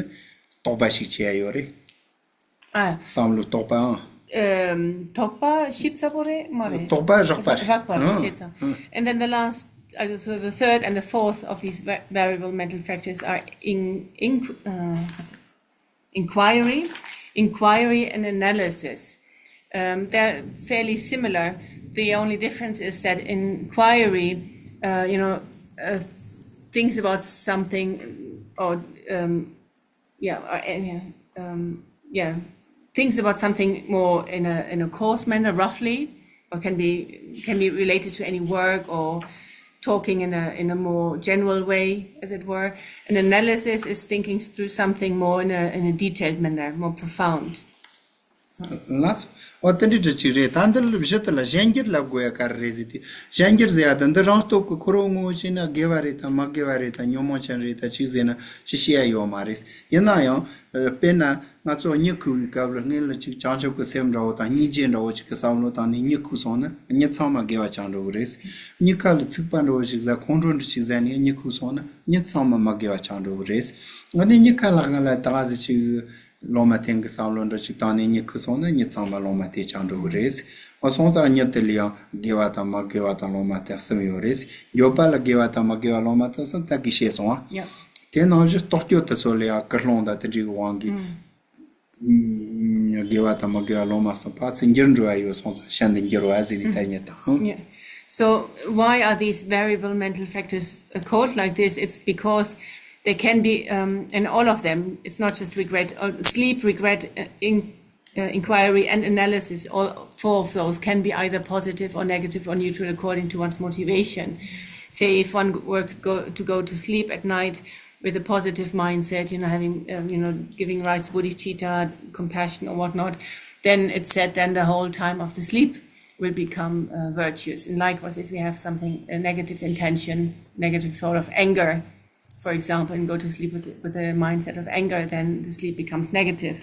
རྟོག་པ་ཞིག་བྱེད་ཡ་ཡོད་རེད། ཨ། བསམ་བློ་རྟོག་པའང་། ཨམ། དོགས་པ་ཞིབ་ཚགས་པོ་རེད་མ་རེད། དོགས་པ་རགས་པ་རེད། རགས་པ་རེད། ཨང་། ཤེས་ཚང་། ཨང་། And then the last Uh, so the third and the fourth of these va- variable mental factors are in, in, uh, inquiry, inquiry and analysis. Um, they're fairly similar. The only difference is that inquiry, uh, you know, uh, thinks about something or um, yeah, or, uh, yeah, um, yeah, thinks about something more in a in a coarse manner, roughly, or can be can be related to any work or talking in a in a more general way, as it were. An analysis is thinking through something more in a in a detailed manner, more profound. ལགས་སོ། ཨོ་དེ་འདྲ་འདྲ་ཅིག་རེད། ད་འདི་ལ་གཞི་དེ་ལ་གཞན་འགྱུར་ལབ་དགོས་ཡ་ག་རེ་རེད་ཟེར་དུས། གཞན་འགྱུར་ཟེར་ཡ་དེ་འདི་རང་སྟོབས་ཀྱིས་ཁོ་རང་ངོ་བོ་ཤེས་ན་དགེ་བ་རེད་དམ་མ་དགེ་བ་རེད་དམ་ཉོན་མོངས་ཅན་རེད་དམ་ཅིག་ཟེར་ན་ཅི་ཤེས་ཡ་ཡོད་མ་རེད། ཡིན་ན་ཡང་དཔེར་ན་ང་ཚོ་གཉིད་ཁུག་པའི་སྐབས་ལ་སྔོན་ལ་ཅིག་བྱང་ཆུབ་ཀྱི་སེམས་འདྲ་བོ་དང་སྙིང་རྗེ་འདྲ་བོ་ཅིག་གི་བསམ་བློ་བཏང་ནས་གཉིད་ཁུག་སོང་ན་གཉིད་ཚང་མ་དགེ་བ་ཆགས་འགྲོ་གི་རེད། གཉིད་ཁ་ལ་ཚིག་པ་འདྲ་བོ་ཞིག་ཟ་ཁོང་ཁྲོ་འདྲ་ཞིག་ཟ་ནས་གཉིད་ཁུག་སོང་ན་གཉིད་ཚང་མ་མ་དགེ་བ་ཆགས་འགྲོ་གི་རེད། ང་ནི་གཉིད་ཁ་ལ་ང་ལ་ད་ག་ཟེ་ཅིག་སློབ་མ་བསྟེན་གྱི་བསམ་བློ་འདྲ་ཅིག་བཏང་ནས་གཉིད་ཁུག་སོང་ན་གཉིད་ཚང་མ་སློབ་མ་བསྟེན་ཆགས་འགྲོ་གི་རེད། འོ་སོང་ཙང་གཉིད་དེ་ལ་ཡང་དགེ་བ་དང་མ་དགེ་བ་དང་སློབ་མ་བསྟེན་གསུམ་ཡོད་རེད། འགྱོད་པ་ལ་དགེ་བ་དང་མ་དགེ་བ་སློབ་མ་བསྟེན་གསུམ་ད་གིན་བཤད་སོང་ཨ། Yeah. དེ་ནང་བཞིན་རྟོག་དཔྱོད་དེ་ཚོ་ལ་ཡང་སྐུལ་སློང་དང་དེ་འདྲའི་དབང་གིས་དགེ་བ་དང་མ་དགེ་བ་སློབ་མ་གསུམ་ཕར་ཚུར་འགྱུར་འགྲོ་བ་ཡོད་སོང་ཙང་ཤིན་ཏུ་འགྱུར་བ་ཟེར་ནས་ཐ་སྙད་དང་། Yeah. So why are these variable mental factors uh, called like this? It's because they can be um, in all of them. It's not just regret, uh, sleep, regret, uh, in, uh, inquiry, and analysis. All four of those can be either positive or negative or neutral according to one's motivation. Say, if one were to go to, go to sleep at night with a positive mindset, you know, having, um, you know, giving rise to bodhicitta, compassion or whatnot, then it's said then the whole time of the sleep will become uh, virtuous. And likewise, if we have something, a negative intention, negative thought of anger, for example, and go to sleep with, with a mindset of anger, then the sleep becomes negative.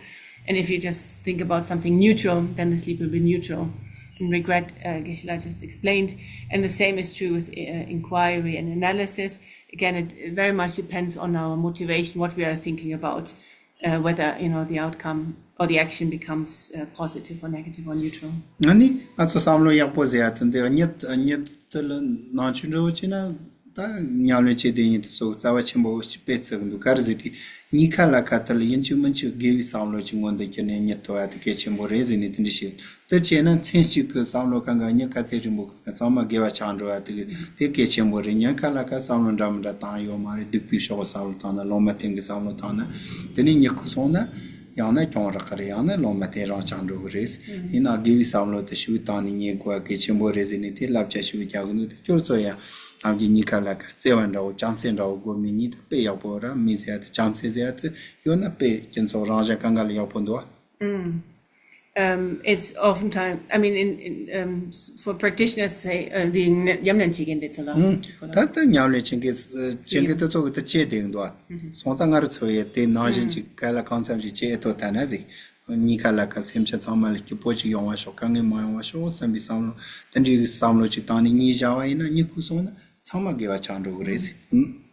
And if you just think about something neutral, then the sleep will be neutral. And regret, uh, Geshe-la just explained. And the same is true with uh, inquiry and analysis. Again, it very much depends on our motivation, what we are thinking about, uh, whether you know the outcome or the action becomes uh, positive or negative or neutral. ང་ནི་ང་ཚོ་བསམ་བློ་ཡག་པོ་ཟེར་ཡ་དེ་འདི་གཉིད་གཉིད་དེ་ལ་ནང་ཆོས་འདྲ་བོ་བྱས་ན་ད་ཉམས་ལེན་བྱེད་དེ་ཡིན་དུས་ཚོ་རྩ་བ་ཆེན་པོ་དཔེ་བརྩི་གི་འདུག་ག་རེ་ཟེར་དུས་གཉིད་ཁ་ལ་ཁ་དེ་ལ་ཡིན་གཅིག་མིན་གཅིག་དགེ་བའི་བསམ་བློ་ཅིག་མངོན་དུ་གྱུར་ནས་གཉིད་ཐོ་བ་དེ་གལ་ཆེན་པོ་རེད་ཟེར་ནས་དེ་འདྲ་བཤད། དེ་བྱས་ན་མཚན་གཅིག་གི་བསམ་བློ་གང་ག་གཉིད་ཁ་ཚད་རིང་པོ་གི་ཚང་མ་དགེ་བ་ཆགས་འགྲོ་བ་དེ་དེ་གལ་ཆེན་པོ་རེད། ཉལ་ཁ་ལ་ཁ་བསམ་བློ་འདྲ་མི་འདྲ་བཏང་ཡོད་མ་རེད། སྡིག་པའི་ཕྱོགས་བསམ་བློ་བཏང་ན་སློབ་མ་བསྟེན་གྱི་བསམ་བློ་བཏང་ན་དེ་ནས་གཉིད་ཁུག་སོང་ན་ཡང་ན་གྱོང་རག་གི་རེད། ཡང་ན་སློབ་མ་བསྟེན་རང་ཆགས་འགྲོ་གི་རེད། ཡིན་ན་དགེ་བའི་བསམ་བློ་དེ་ཞུ་བཏང་ནས་ཉལ་དགོས་པ་གལ་ཆེན་པོ་རེད་ཟེར་ནས་དེ་བསླབ་བྱ་ཞུ་རྒྱག་གི་འདུག་དེ་ཁྱོད་ཚོ་ཡང་ནམ་གྱི་གཉིད་ཁ་ལ་ཁ་བརྩེ་བ་འདྲ་བོ་བྱམས་བརྩེ་འདྲ་བོ་དགོས་མི་གཉིད་དེ་དཔེ་ཡག་པོ་ར་མི་ཟེར་ཡ་དེ་བྱམས་བརྩེ་ཟེར་ཡ་དེ་ཡོད་ན་དཔེ་སྤྱི་ཚོགས་རང་བཞིན་གང་ག་ལ་ཡག་པོ་འདུག་བ། Um, it's oftentimes, I mean, in, in, um, for practitioners, say, uh, the ཉམས་ལེན་བྱེད་མཁན་དེ་ཚོ་ལ། ད་ལྟ་ཉམས་ལེན་བྱེད་མཁན་བྱེད་མཁན་དེ་ཚོ་གི་དེ་བྱེད་བསྡད་འདུག་ཨ། སོང་ཙང་ང་རང་ཚོ་ཡི་དེ་ནང་བཞིན་ཅིག་ག་ལ་གང་འཚམ་ཞིག་བྱེད་ཨེ་ཐུབ་ད་ན་ཟིག་གཉིད་ཁ་ལ་ཁ་སེམས་ཅན་ཚང་མ་ལ་སྐྱིད་པོ་ཅིག་ཡོང་བ་ཤོག་དཀའ་ངལ་མ་ཡོང་བ་ཤོག་བསམ་པའི་བསམ་བློ་དེ་འདྲའི་བསམ་བློ་ཅིག་བཏང་ནས་གཉིད་བཞག་པ་ཡིན་ན་གཉིད་ཁུག་སོང་ན་ཚང་མ་དགེ་བ་ཆགས་འགྲོ་གི་རེད།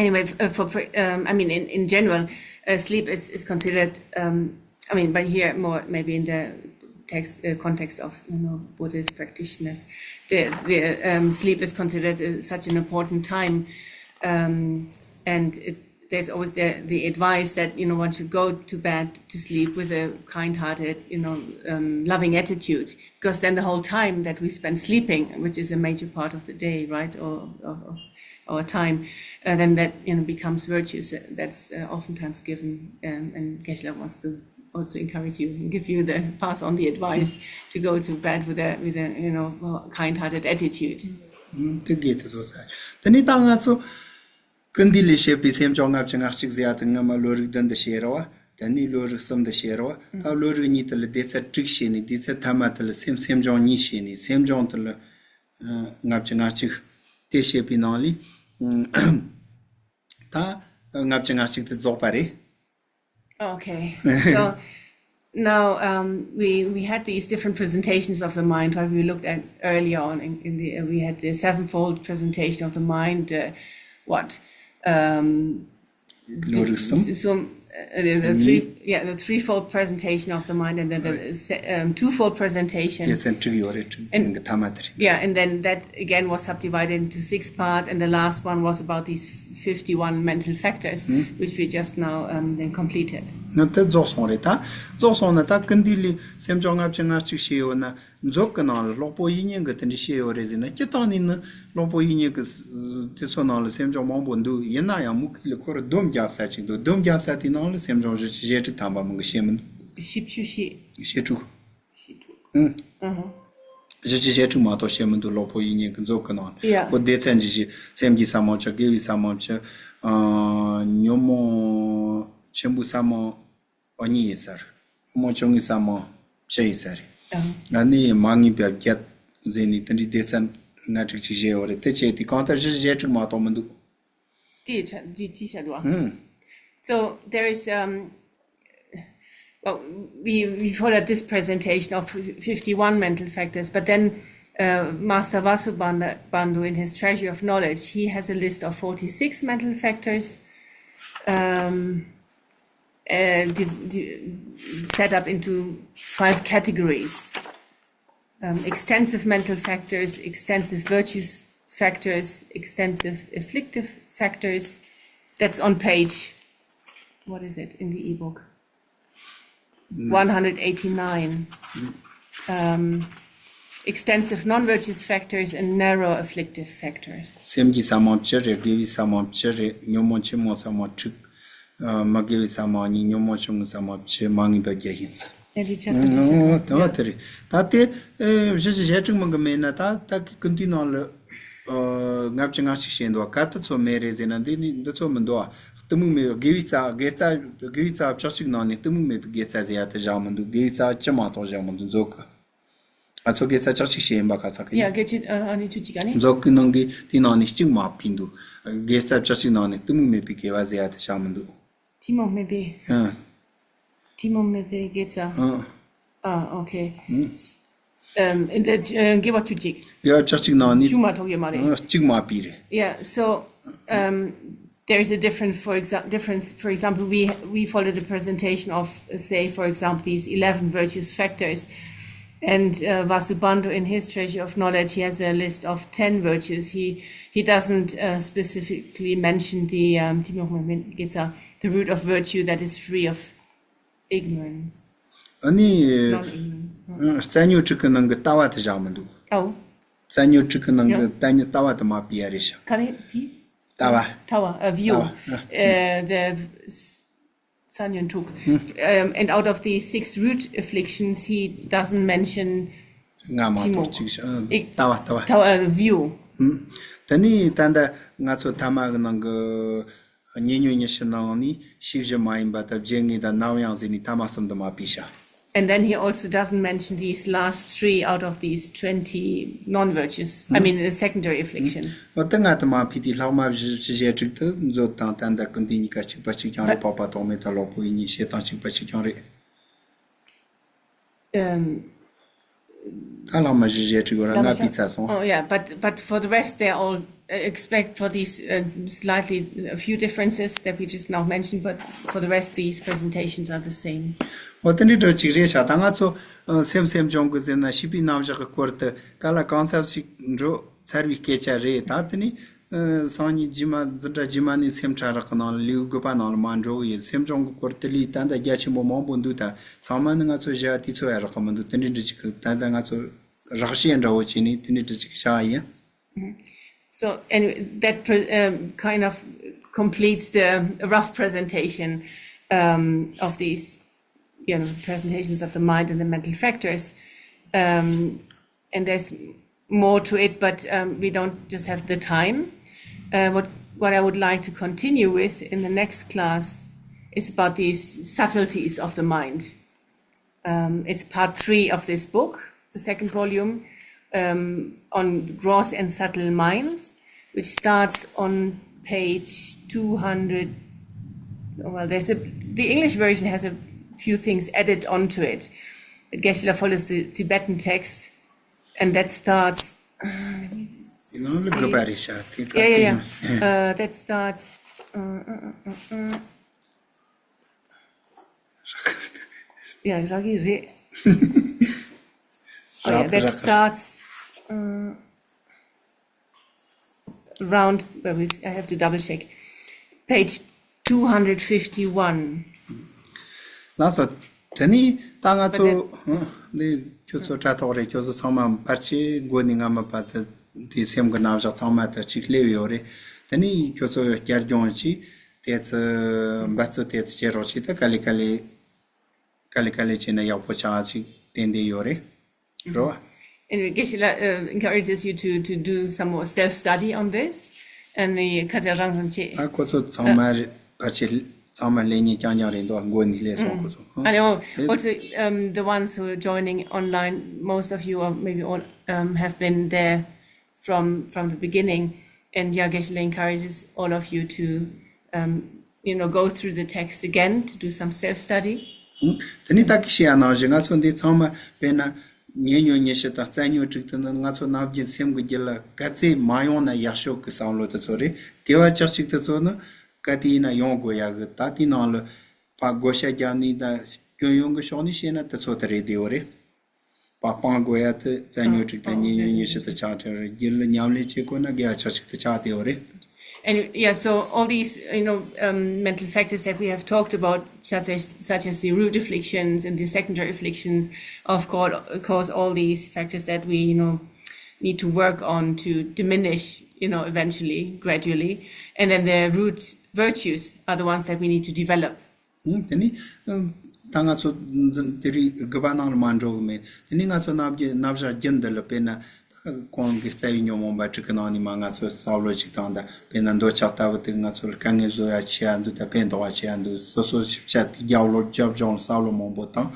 Anyway, f- uh, for pra- um, I mean, in, in general, uh, sleep is, is considered, um, I mean, but here more maybe in the text uh, context of you know Buddhist practitioners, the, the um, sleep is considered uh, such an important time, um, and it, there's always the, the advice that you know one should go to bed to sleep with a kind-hearted, you know, um, loving attitude, because then the whole time that we spend sleeping, which is a major part of the day, right, or of, of our time, uh, then that you know becomes virtuous. That's uh, oftentimes given, um, and Geshe-la wants to also encourage you and give you the pass on the advice to go to bed with a with a you know kind-hearted attitude. དེ་དགེ་དེ་བཟོ་ས་དེ་ནི་ད་ང་ཚོ་ཀུན་ལྡན་ལས་བྱེད་པའི་སེམས་བྱུང་ལྔ་བཅུ་ང་གཅིག་ཟེར་ཡ་དེ་སྔ་མ་བློ་རིག་བདུན་དུ་བཤད་རོ་བ། དེ་ནི་བློ་རིག་གསུམ་དུ་བཤད་རོ་བ། ད་བློ་རིག་གཉིས་དེ་ལ་སྡེ་ཚན་དྲུག་བཤད་ནས་སྡེ་ཚན་ཐ་མ་དེ་ལ་སེམས་སེམས་བྱུང་གཉིས་བཤད་ནས་སེམས་བྱུང་དེ་ལ་ལྔ་བཅུ་ང་གཅིག་དེ་བཤད་པའི་ནང་ལས་ད་ལྔ་བཅུ་ང་གཅིག་དེ་རྫོགས་པ་རེད། Okay. So now um, we we had these different presentations of the mind, right? We looked at earlier on in, in the uh, we had the sevenfold presentation of the mind. Uh, what? Um, བློ་རིག་གསུམ། གསུམ། Uh, the, the three, yeah, the threefold presentation of the mind, and then the se- um, twofold presentation. Yes, and trick your trick. And the Tama trick. Yeah, and then that again was subdivided into six parts, and the last one was about these fifty-one mental factors, which we just now um, then completed. ན་དེ་རྫོགས་སོང་རེད་ད། རྫོགས་སོང་ན་ད་ཀུན་འདུས་ལས་སེམས་བྱུང་ལྔ་བཅུ་ང་གཅིག་བཤད་ཡོད་ན། མཛོད་ཀྱི་ནང་ལ་ཀློག་པོ་དབྱིག་གཉེན་གྱི་དེ་འདྲ་བཤད་ཡོད་རེད་ཟེར་ན། སྤྱིར་བཏང་ནས་ནི་ཀློག་པོ་དབྱིག་གཉེན་གྱི་དེ་ཚོ་ནང་ལ་སེམས་བྱུང་མང་པོ་འདུག་ཡིན་ན་ཡང་མུ་གེ་ལ་ཁོ་ར་སྡོམ་རྒྱབ་ས་ཅིག་འདུག་སྡོམ་རྒྱབ་ས་དེའི་ནང་ལ་སེམས་བྱུང་བཞི་བཅུ་ཞེ་དྲུག་ཐམ་པ་མང་གི་བཤད་མི་འདུག་བཞི་བཅུ་ཞེ་ཞེ་དྲུག་བཞི་བཅུ་ཞེ་དྲུག་ཨུ་ཧུ། བཞི་བཅུ་ཞེ་དྲུག་མ་གཏོགས་བཤད་མི་འདུག་ཀློག་པོ་དབྱིག་གཉེན་གྱི་མཛོད་ཀྱི་ནང་། ཡ། ཁོ་སྡེ་ཚན་བཞི་བཞི། སེམས་ཀྱི་ས་མང་བཅུ། དགེ་བའི་ས་མང་བཅུ། ཨ། ཉོན་མོངས་ཆེན་པོའི་ས་མང་ཨ་གཉིས་ཡིན་ས་རེད། ཉོན་མོངས་ཆུང་ངུའི་ས་མང་བཅུ་ཡིན་ས་རེད། ཨ། ང་ནི་མ་ངེས་པའི་བརྒྱད་ཟེར་ནས་དེ་འདྲའི་སྡེ་ཚན་ལྔ་དྲུག་ཅིག་བཞེས་ཡོད་རེད། དེ་བྱས་ཏེ་གང་ལྟར་བཞི་བཅུ་ཞེ་དྲུག་མ་གཏོགས་མི་འདུག་དེ་ཆ་དེ་ཅི་བྱ་འགྲོ་ཨ། ཨུམ། So there is, um, well, we, we followed this presentation of fifty-one mental factors, but then uh, Master Vasubandhu in his Treasury of Knowledge, he has a list of forty-six mental factors, um, uh, div- div- set up into five categories. Um, extensive mental factors, extensive virtuous factors, extensive afflictive factors. That's on page, what is it in the ebook? one hundred eighty-nine. Um, extensive non-virtuous factors and narrow afflictive factors. སེམས་ཀྱི་ས་མང་བཅུ་རེད། དགེ་བའི་ས་མང་བཅུ་རེད། ཉོན་མོངས་ཆེན་མོའི་ས་མང་དྲུག་ཨ། མི་དགེ་བའི་ས་མང་གཉིས། ཉོན་མོངས་ཆུང་ངུའི་ས་མང་བཅུ། མ་ངེས་པ་བརྒྱད་ཡིན། And he just ཨོ། དེ་བ་དེ་རེད། ད་དེ་ཨེ། བཞི་བཅུ་ཞེ་དྲུག་མང་གི་མེད་ན། ད་ད་གི་ཀུན་འདུས་ནང་ལ་ཨ། ལྔ་བཅུ་ང་གཅིག་བཤད་འདུག་ག་དེ་ཚོ་མེད་རེད་ཟེར་ན། འདི་ནི་འདི་ཚོ་མི་འདུག་ཨ། གཏི་མུག་མེད་པའི་དགེ་བའི་རྩ། དགེ་རྩ། དགེ་བའི་རྩ་བ་བཅུ་གཅིག་ནང་ནས་གཏི་མུག་མེད་པའི་དགེ་རྩ་ཟེར་ཡ་དེ་བཞག་མི་འདུག་དགེ་བའི་རྩ་བ་བཅུ་མ་གཏོགས་བཞག་མི་འདུག་མཛོད་ཀྱི། ང་ཚོ་དགེ་རྩ་བཅུ་གཅིག་བཤད་ཡིན་པ་ཁ་ཚ་གི་ཡ། ཡིན། དགེ་ཆེ་ཨ་ཨ་ནི་ཆུ་གཅིག་ག་ནི། མཛོད་ཀྱི་ནང་གི་དེའི་ནང་ནས་གཅིག་མ་ཕུད་འདུག་དགེ་རྩ་བཅུ་གཅིག་ནང་ནས་གཏི་མུག་མེད་པའི་དགེ་བ་ཟེར་ཡ་དེ་བཞག་མི་འདུག་གཏི་མུག་མེད་པའི། ཨ། གཏི་མུག་མེད་པའི་དགེ་རྩ། ཨ། ཨ། ཨོ་ཁེ། ཨུམ། ཨམ། ཨིན་ད་དགེ་བ་བཅུ་གཅིག་དགེ་བ་བཅུ་གཅིག་ནང་ནས་གཅིག་མ་གཏོགས་ཡོད་མ་རེད། ཨ། གཅིག་མ་ཕུད་རེད། Yeah, so, um, there is a difference, for example, difference, for example, we we followed the presentation of, uh, say, for example, these eleven virtuous factors, and uh, Vasubandhu in his Treasury of Knowledge, he has a list of ten virtues. He he doesn't uh, specifically mention the um, the root of virtue that is free of ignorance. ཨ་ནི། Non-ignorance. ཨ། རྩ་ཉོན་དྲུག་གི་ནང་གི་ལྟ་བ་དེ་བཞག་མི་འདུག་ཨོ། རྩ་ཉོན་དྲུག་གི་ནང་གི་ཡང་ལྟ་ཉོན་ལྟ་བ་དེ་མ་ཕུད་ཡ་རེད་ཤག་ག་རེ་ཕུད། ལྟ་བ། ལྟ་བ། A view. ལྟ་བ། ཨ། Uh, the s- རྩ་ཉོན་དྲུག Um, and out of the six root afflictions, he doesn't mention ལྔ་མ་གཏོགས་གཅིག་ཤག་ཨ། ལྟ་བ། ལྟ་བ། ལྟ་བ། A view. ཨུམ། དེ་ནི་ད་ལྟ་ང་ཚོ་ཐ་མ་གི་ནང་གི་ཉེ་ཉོན་ཉི་ཤུ་ནང་ནས་ཤེས་བཞིན་མ་ཡིན་པ་དང་བརྗེད་ངེས་དང་རྣམ་གཡེང་ཟེར་ནས་ཐ་མ་གསུམ་དུ་མ་ཕུད་ཤག And then he also doesn't mention these last three out of these twenty non-virtuous, I mean, the secondary afflictions. འོ་དེ་ལྔ་དུ་མ་ཕུད་དེ་ལྷག་མ་བཞི་བཅུ་ཞེ་དྲུག་དེ་མཛོད་དང་ད་ལྟ་ཀུན་འདུས་གཉིས་ཀ་གཅིག་པ་གཅིག་རྐྱང་རེད། འཕགས་པ་ཐོགས་མེད་དང་ཀློག་པོ་དབྱིག་གཉེན་བཤད་སྟངས་གཅིག་པ་གཅིག་རྐྱང་རེད། Um, ད་ལྷག་མ་བཞི་ཞེ་དྲུག་ཡོད་ར། ལྔ་ཕུད་ཚར་སོང་། Oh, yeah, but, but for the rest, they're all, uh, except for these uh, slightly, a few differences that we just now mentioned, but for the rest, these presentations are the same. འོ་དེ་འདྲའི་འདྲ་ཅིག་རེད་ཤག་ད་ང་ཚོ་ཨ། སེམས་སེམས་བྱུང་གི་ཟེར་ན་ཤེས་པའི་རྣམ་གཞག་གི་སྐོར་དུ་ག་ལ་གང་འཚམ་ཞིག་འགྲོ་ཚར་བའི་སྐད་ཆ་རེད། ད་དེ་ནི་ཨ། སང་ཉིན་རྗེས་མ་འཛིན་གྲྭ་རྗེས་མ་ནས་སེམས་ཕྲ་རགས་ཀྱི་ནང་ལ་ལེའུ་དགུ་པ་ནང་ལ་མར་འགྲོ་གི་ཡིན། སེམས་བྱུང་གི་སྐོར་དེ་ལས་ད་ལྟ་རྒྱ་ཆེན་པོ་མང་པོ་འདུག་ད་ཚང་མ་ནི་ང་ཚོ་བཞག་དུས་ཚོད་ཡང་རག་གི་མི་འདུག་དེ་འདྲའི་འདྲ་ཅིག་གི་ད་ལྟ་ང་ཚོ་རགས་བཤད་འདྲ་བོ་བྱས་ནས་དེ་འདྲའི་འདྲ་ཅིག་བཞག་ཡིན། So, anyway, that pre- um, kind of completes the rough presentation um, of these, you know, presentations of the mind and the mental factors. Um, and there's more to it, but um, we don't just have the time. Uh, what what I would like to continue with in the next class is about these subtleties of the mind. Um, it's part three of this book, the second volume, um, on gross and subtle minds, which starts on page two hundred. Well, there's a the English version has a few things added onto it. Geshe-la follows the Tibetan text, and that starts. དེ་ནང་ལ་དགོས་པ་རེད་ཤག་དེ་ག yeah, yeah, ཚོད་yeah. ཡིན། Uh, that starts. Uh, uh, uh, uh, uh. Yeah, རག་གི་རེད། Oh, yeah, རག་that རག starts, uh, round, uh, which I have to double check. Page two hundred fifty-one. ལགས་སོ། དེ་ནི་ད་ང་ཚོ་འདི་ཁྱོད་ཚོ་དྲ་ཐོག་རེད། ཁྱོད་ཚོ་ཚང་མ་ཕལ་ཆེར་མགོ་ནས་རྔ་མ་བར་དུ་དེ་སེམས་ཀྱི་རྣམ་གཞག་ཚང་མ་དེ་གཅིག་སླེབས་ཡོད་རེད། དེ་ནི་ཁྱོད་ཚོ་བསྐྱར་སྦྱོང་གྱིས་དེ་ཚོ་འབད་རྩོལ་དེ་ཚོ་བྱེད་རོགས་གྱིས། ད་ག་ལེ་ག་ལེ་ག་ལེ་ག་ལེ་བྱས་ན་ཡག་པོ་ཆགས་ཅིག་ཏན་ཏན་ཡོད་རེད། རོ། Anyway, Geshe-la, uh, encourages you to, to do some more self-study on this. And the Kazakh Rangzhong Che. ད་ཁོ་ཚོ་ཚང་མ་ཕལ་ཆེར་ཚང་མ་ལས་ཉེ་རྐྱང་རྐྱང་རེད་འདུག་མགོ་ནས་སླེབས་སོང་ཁོ་ཚོ། And oh, also, um, the ones who are joining online, most of you, or maybe all, um, have been there from from the beginning. And yeah, Geshe-la encourages all of you to, um, you know, go through the text again to do some self-study. དེ་ནི་ད་གི་ཤེས་ཡ་ནང་བཞིན་ང་ཚོ་འདི་ཚང་མ་དཔེར་ན་ཉེ་ཉོན་ཉི་ཤུ་དང་རྩ་ཉོན་དྲུག་དེ་ནི་ང་ཚོ་ནམ་རྒྱུན་སེམས་ཀྱི་རྒྱུད་ལ་ག་ཚད་མ་ཡོང་ན་ཡག་ཤོས་ཀྱི་བསམ་བློ་དེ་ཚོ་རེད། དགེ་བ་བཅུ་གཅིག་དེ་ཚོ་ནི་ག་དུས་ཡིན་ན་ཡོང་དགོས་ཡག་གི། ད་དེའི་ནང་ལ་ཕར་བགོ་བཤའ་རྒྱག་ནི་དང་སྐྱོན་ཡོང་གི་ཕྱོགས་ནས་བཤད་ན་དེ་ཚོ་དེ་རེད་བདེ་བོ་རེད། པ་སྤང་དགོས་ཡ་དེ་རྩ་ཉོན་དྲུག་དང་ཉེ་ཉོན་ཉི་ཤུ་དེ་ཆགས་བྲལ་རེད། རྒྱུད་ལ་ཉམས་ལེན་བྱེད་དགོས་ན་དགེ་བ་བཅུ་གཅིག་དེ་ཆགས་བདེ་བོ་རེད། And yeah, so all these, you know, um, mental factors that we have talked about, such as, such as the root afflictions and the secondary afflictions, of course, cause all these factors that we, you know, need to work on to diminish, you know, eventually, gradually. And then the root virtues are the ones that we need to develop. དེ་ནི་ད་ང་ཚོ་འཛིན་དེ་རིང་དགུ་པ་ནང་ལ་མ་འགྲོ་གི་མེད། དེ་ནི་ང་ཚོ་རྣམ་རྒྱུན་རྣམ་གཞག་རྒྱུན་འདི་ལ་དཔེར་ན་ད་གོང་གི་རྩ་བའི་ཉོན་མོངས་པ་དྲུག་གི་ནང་ནས་མ་ང་ཚོ་བསམ་བློ་ཅིག་བཏང་ད། དཔེར་ན་འདོད་ཆགས་ལྟ་བུ་དེ་ང་ཚོ་ལ་དཀའ་ངལ་བཟོ་ཡ་ཆེ་ཡ་འདུག་ད་ཕན་ཐོགས་ཡ་ཆེ་ཡ་འདུག་སོ་སོ་ཞིབ་ཆ་དེ་རྒྱབ་ལོ་རྒྱབ་ལྗོངས་ལ་བསམ་བློ་མང་པོ་བཏང་།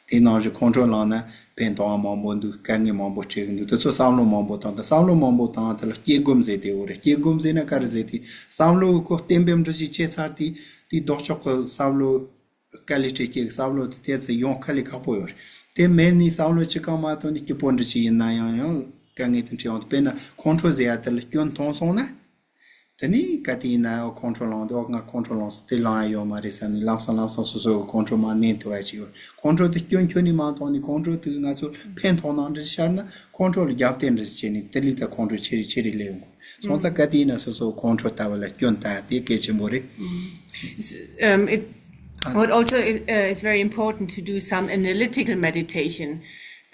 དེ་ནང་བཞིན་ཁོང་ཁྲོ་ལངས་ན་ཕན་ཐོགས་པ་མང་པོ་འདུག་དཀའ་ངལ་མང་པོ་འཕྲད་གི་འདུག་དེ་ཚོ་བསམ་བློ་མང་པོ་བཏང་དང་། བསམ་བློ་མང་པོ་བཏང་དེ་ལ་སྐྱེ་སྒོམ་ཟེར་དེ་འོ་རེད། སྐྱེ་སྒོམ་ཟེར་ན་ག་རེ་ཟེར་དེ། བསམ་བློ་གི་ཁོ་གཏན་འབེབས་འདྲ་ཞིག་བྱས་ཚར་དེ། དེ་ལྡོག་ཕྱོགས་ཀྱི་བསམ་བློ་དཀའ་ལས་འཕྲད་སྐྱེ་གི་བསམ་བློ་དེ་དེ་ཚོ་ཡོང་དཀའ་ལས་ཁག་པོ་ཡོད་རེད། དེ་མེད་ནི་བསམ་བློ་ཅི་གང་མ་ཐོན་ནི་སྐྱིད་པོ་འདྲ་ཞིག་ཡིན་ན་ཡང་ཡང་དཀའ་ངལ་དེ་འཕྲད་ཡོང་དུས། དཔེར་ན་ཁོང་ཁྲོ་ཟེར་ཡ་དེ་ལ་སྐྱོན་མཐོང་སོང་ན། དེ་ནི་ག་དུས་ཡིན་ན་ཁོང་ཁྲོ་ལངས་འདུག་ང་ཁོང་ཁྲོ་ལངས་སོང་། དེ་ལངས་ཡ་ཡོད་མ་རེད་བསམ་ནས་ལམ་སང་ལམ་སང་སོ་སོ་གི་ཁོང་ཁྲོ་མར་ནན་ཐུབ་པ་ཅིག་ཡོད། ཁོང་ཁྲོ་དེ་སྐྱོན་ཁྱོན་ནས་མ་མཐོང་ནས་ཁོང་ཁྲོ་དེ་ང་ཚོ་ཕན་ཐོགས་ནང་འདྲ་ཤར་ན་ཁོང་ཁྲོ་ལ་རྒྱབ་རྟེན་འདྲ་བྱས་ནས་དེ་ལས་ད་ཁོང་ཁྲོ་ཆེ་རེ་ཆེ་རེ་སླེབས་ཡོང་གི། སོང་ཙང་ག་དུས་ཡིན་ན་སོ་སོ་ཁོང་ཁྲོ་ལྟ་བུ་ལ་སྐྱོན་བལྟ་ཡ་དེ་གལ་ཆེན་པོ་རེད། Um, it, what also is, uh, is very important to do some analytical meditation,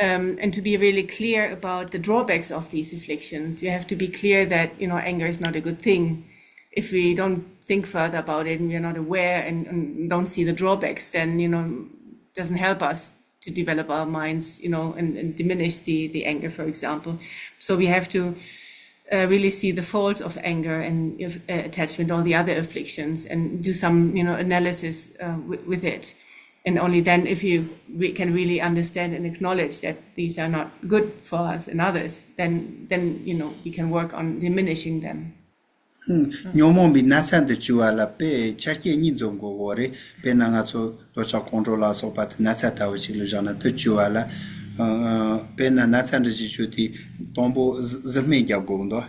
um, and to be really clear about the drawbacks of these afflictions. We have to be clear that, you know, anger is not a good thing. If we don't think further about it and we are not aware and, and don't see the drawbacks, then, you know, it doesn't help us to develop our minds, you know, and, and diminish the, the anger, for example. So we have to uh, really see the faults of anger and if, uh, attachment, all the other afflictions, and do some, you know, analysis uh, with, with it. And only then, if you we can really understand and acknowledge that these are not good for us and others, then then you know we can work on diminishing them. ཉོན་མོངས་པའི་ན་ཚ་འདི་བཅོས་པ་ལ་དཔེ་ཆ་རྐྱེན་གཉིས་འཛོམས་དགོས་གོ་རེད། དཔེར་ན་ང་ཚོ་འདོད་ཆགས་ཁོང་ཁྲོ་ལ་སོགས་པ་དེ་ན་ཚ་ལྟ་བུ་ཞིག་ལ་བཞག་ན་དེ་བཅོས་པ་ལ། ཨ། དཔེར་ན་ན་ཚ་འདྲ་ཞིག་བཅོས་དུས་དང་པོ་ཟི་ཟི་སྨན་རྒྱག་དགོས་གི་འདུག་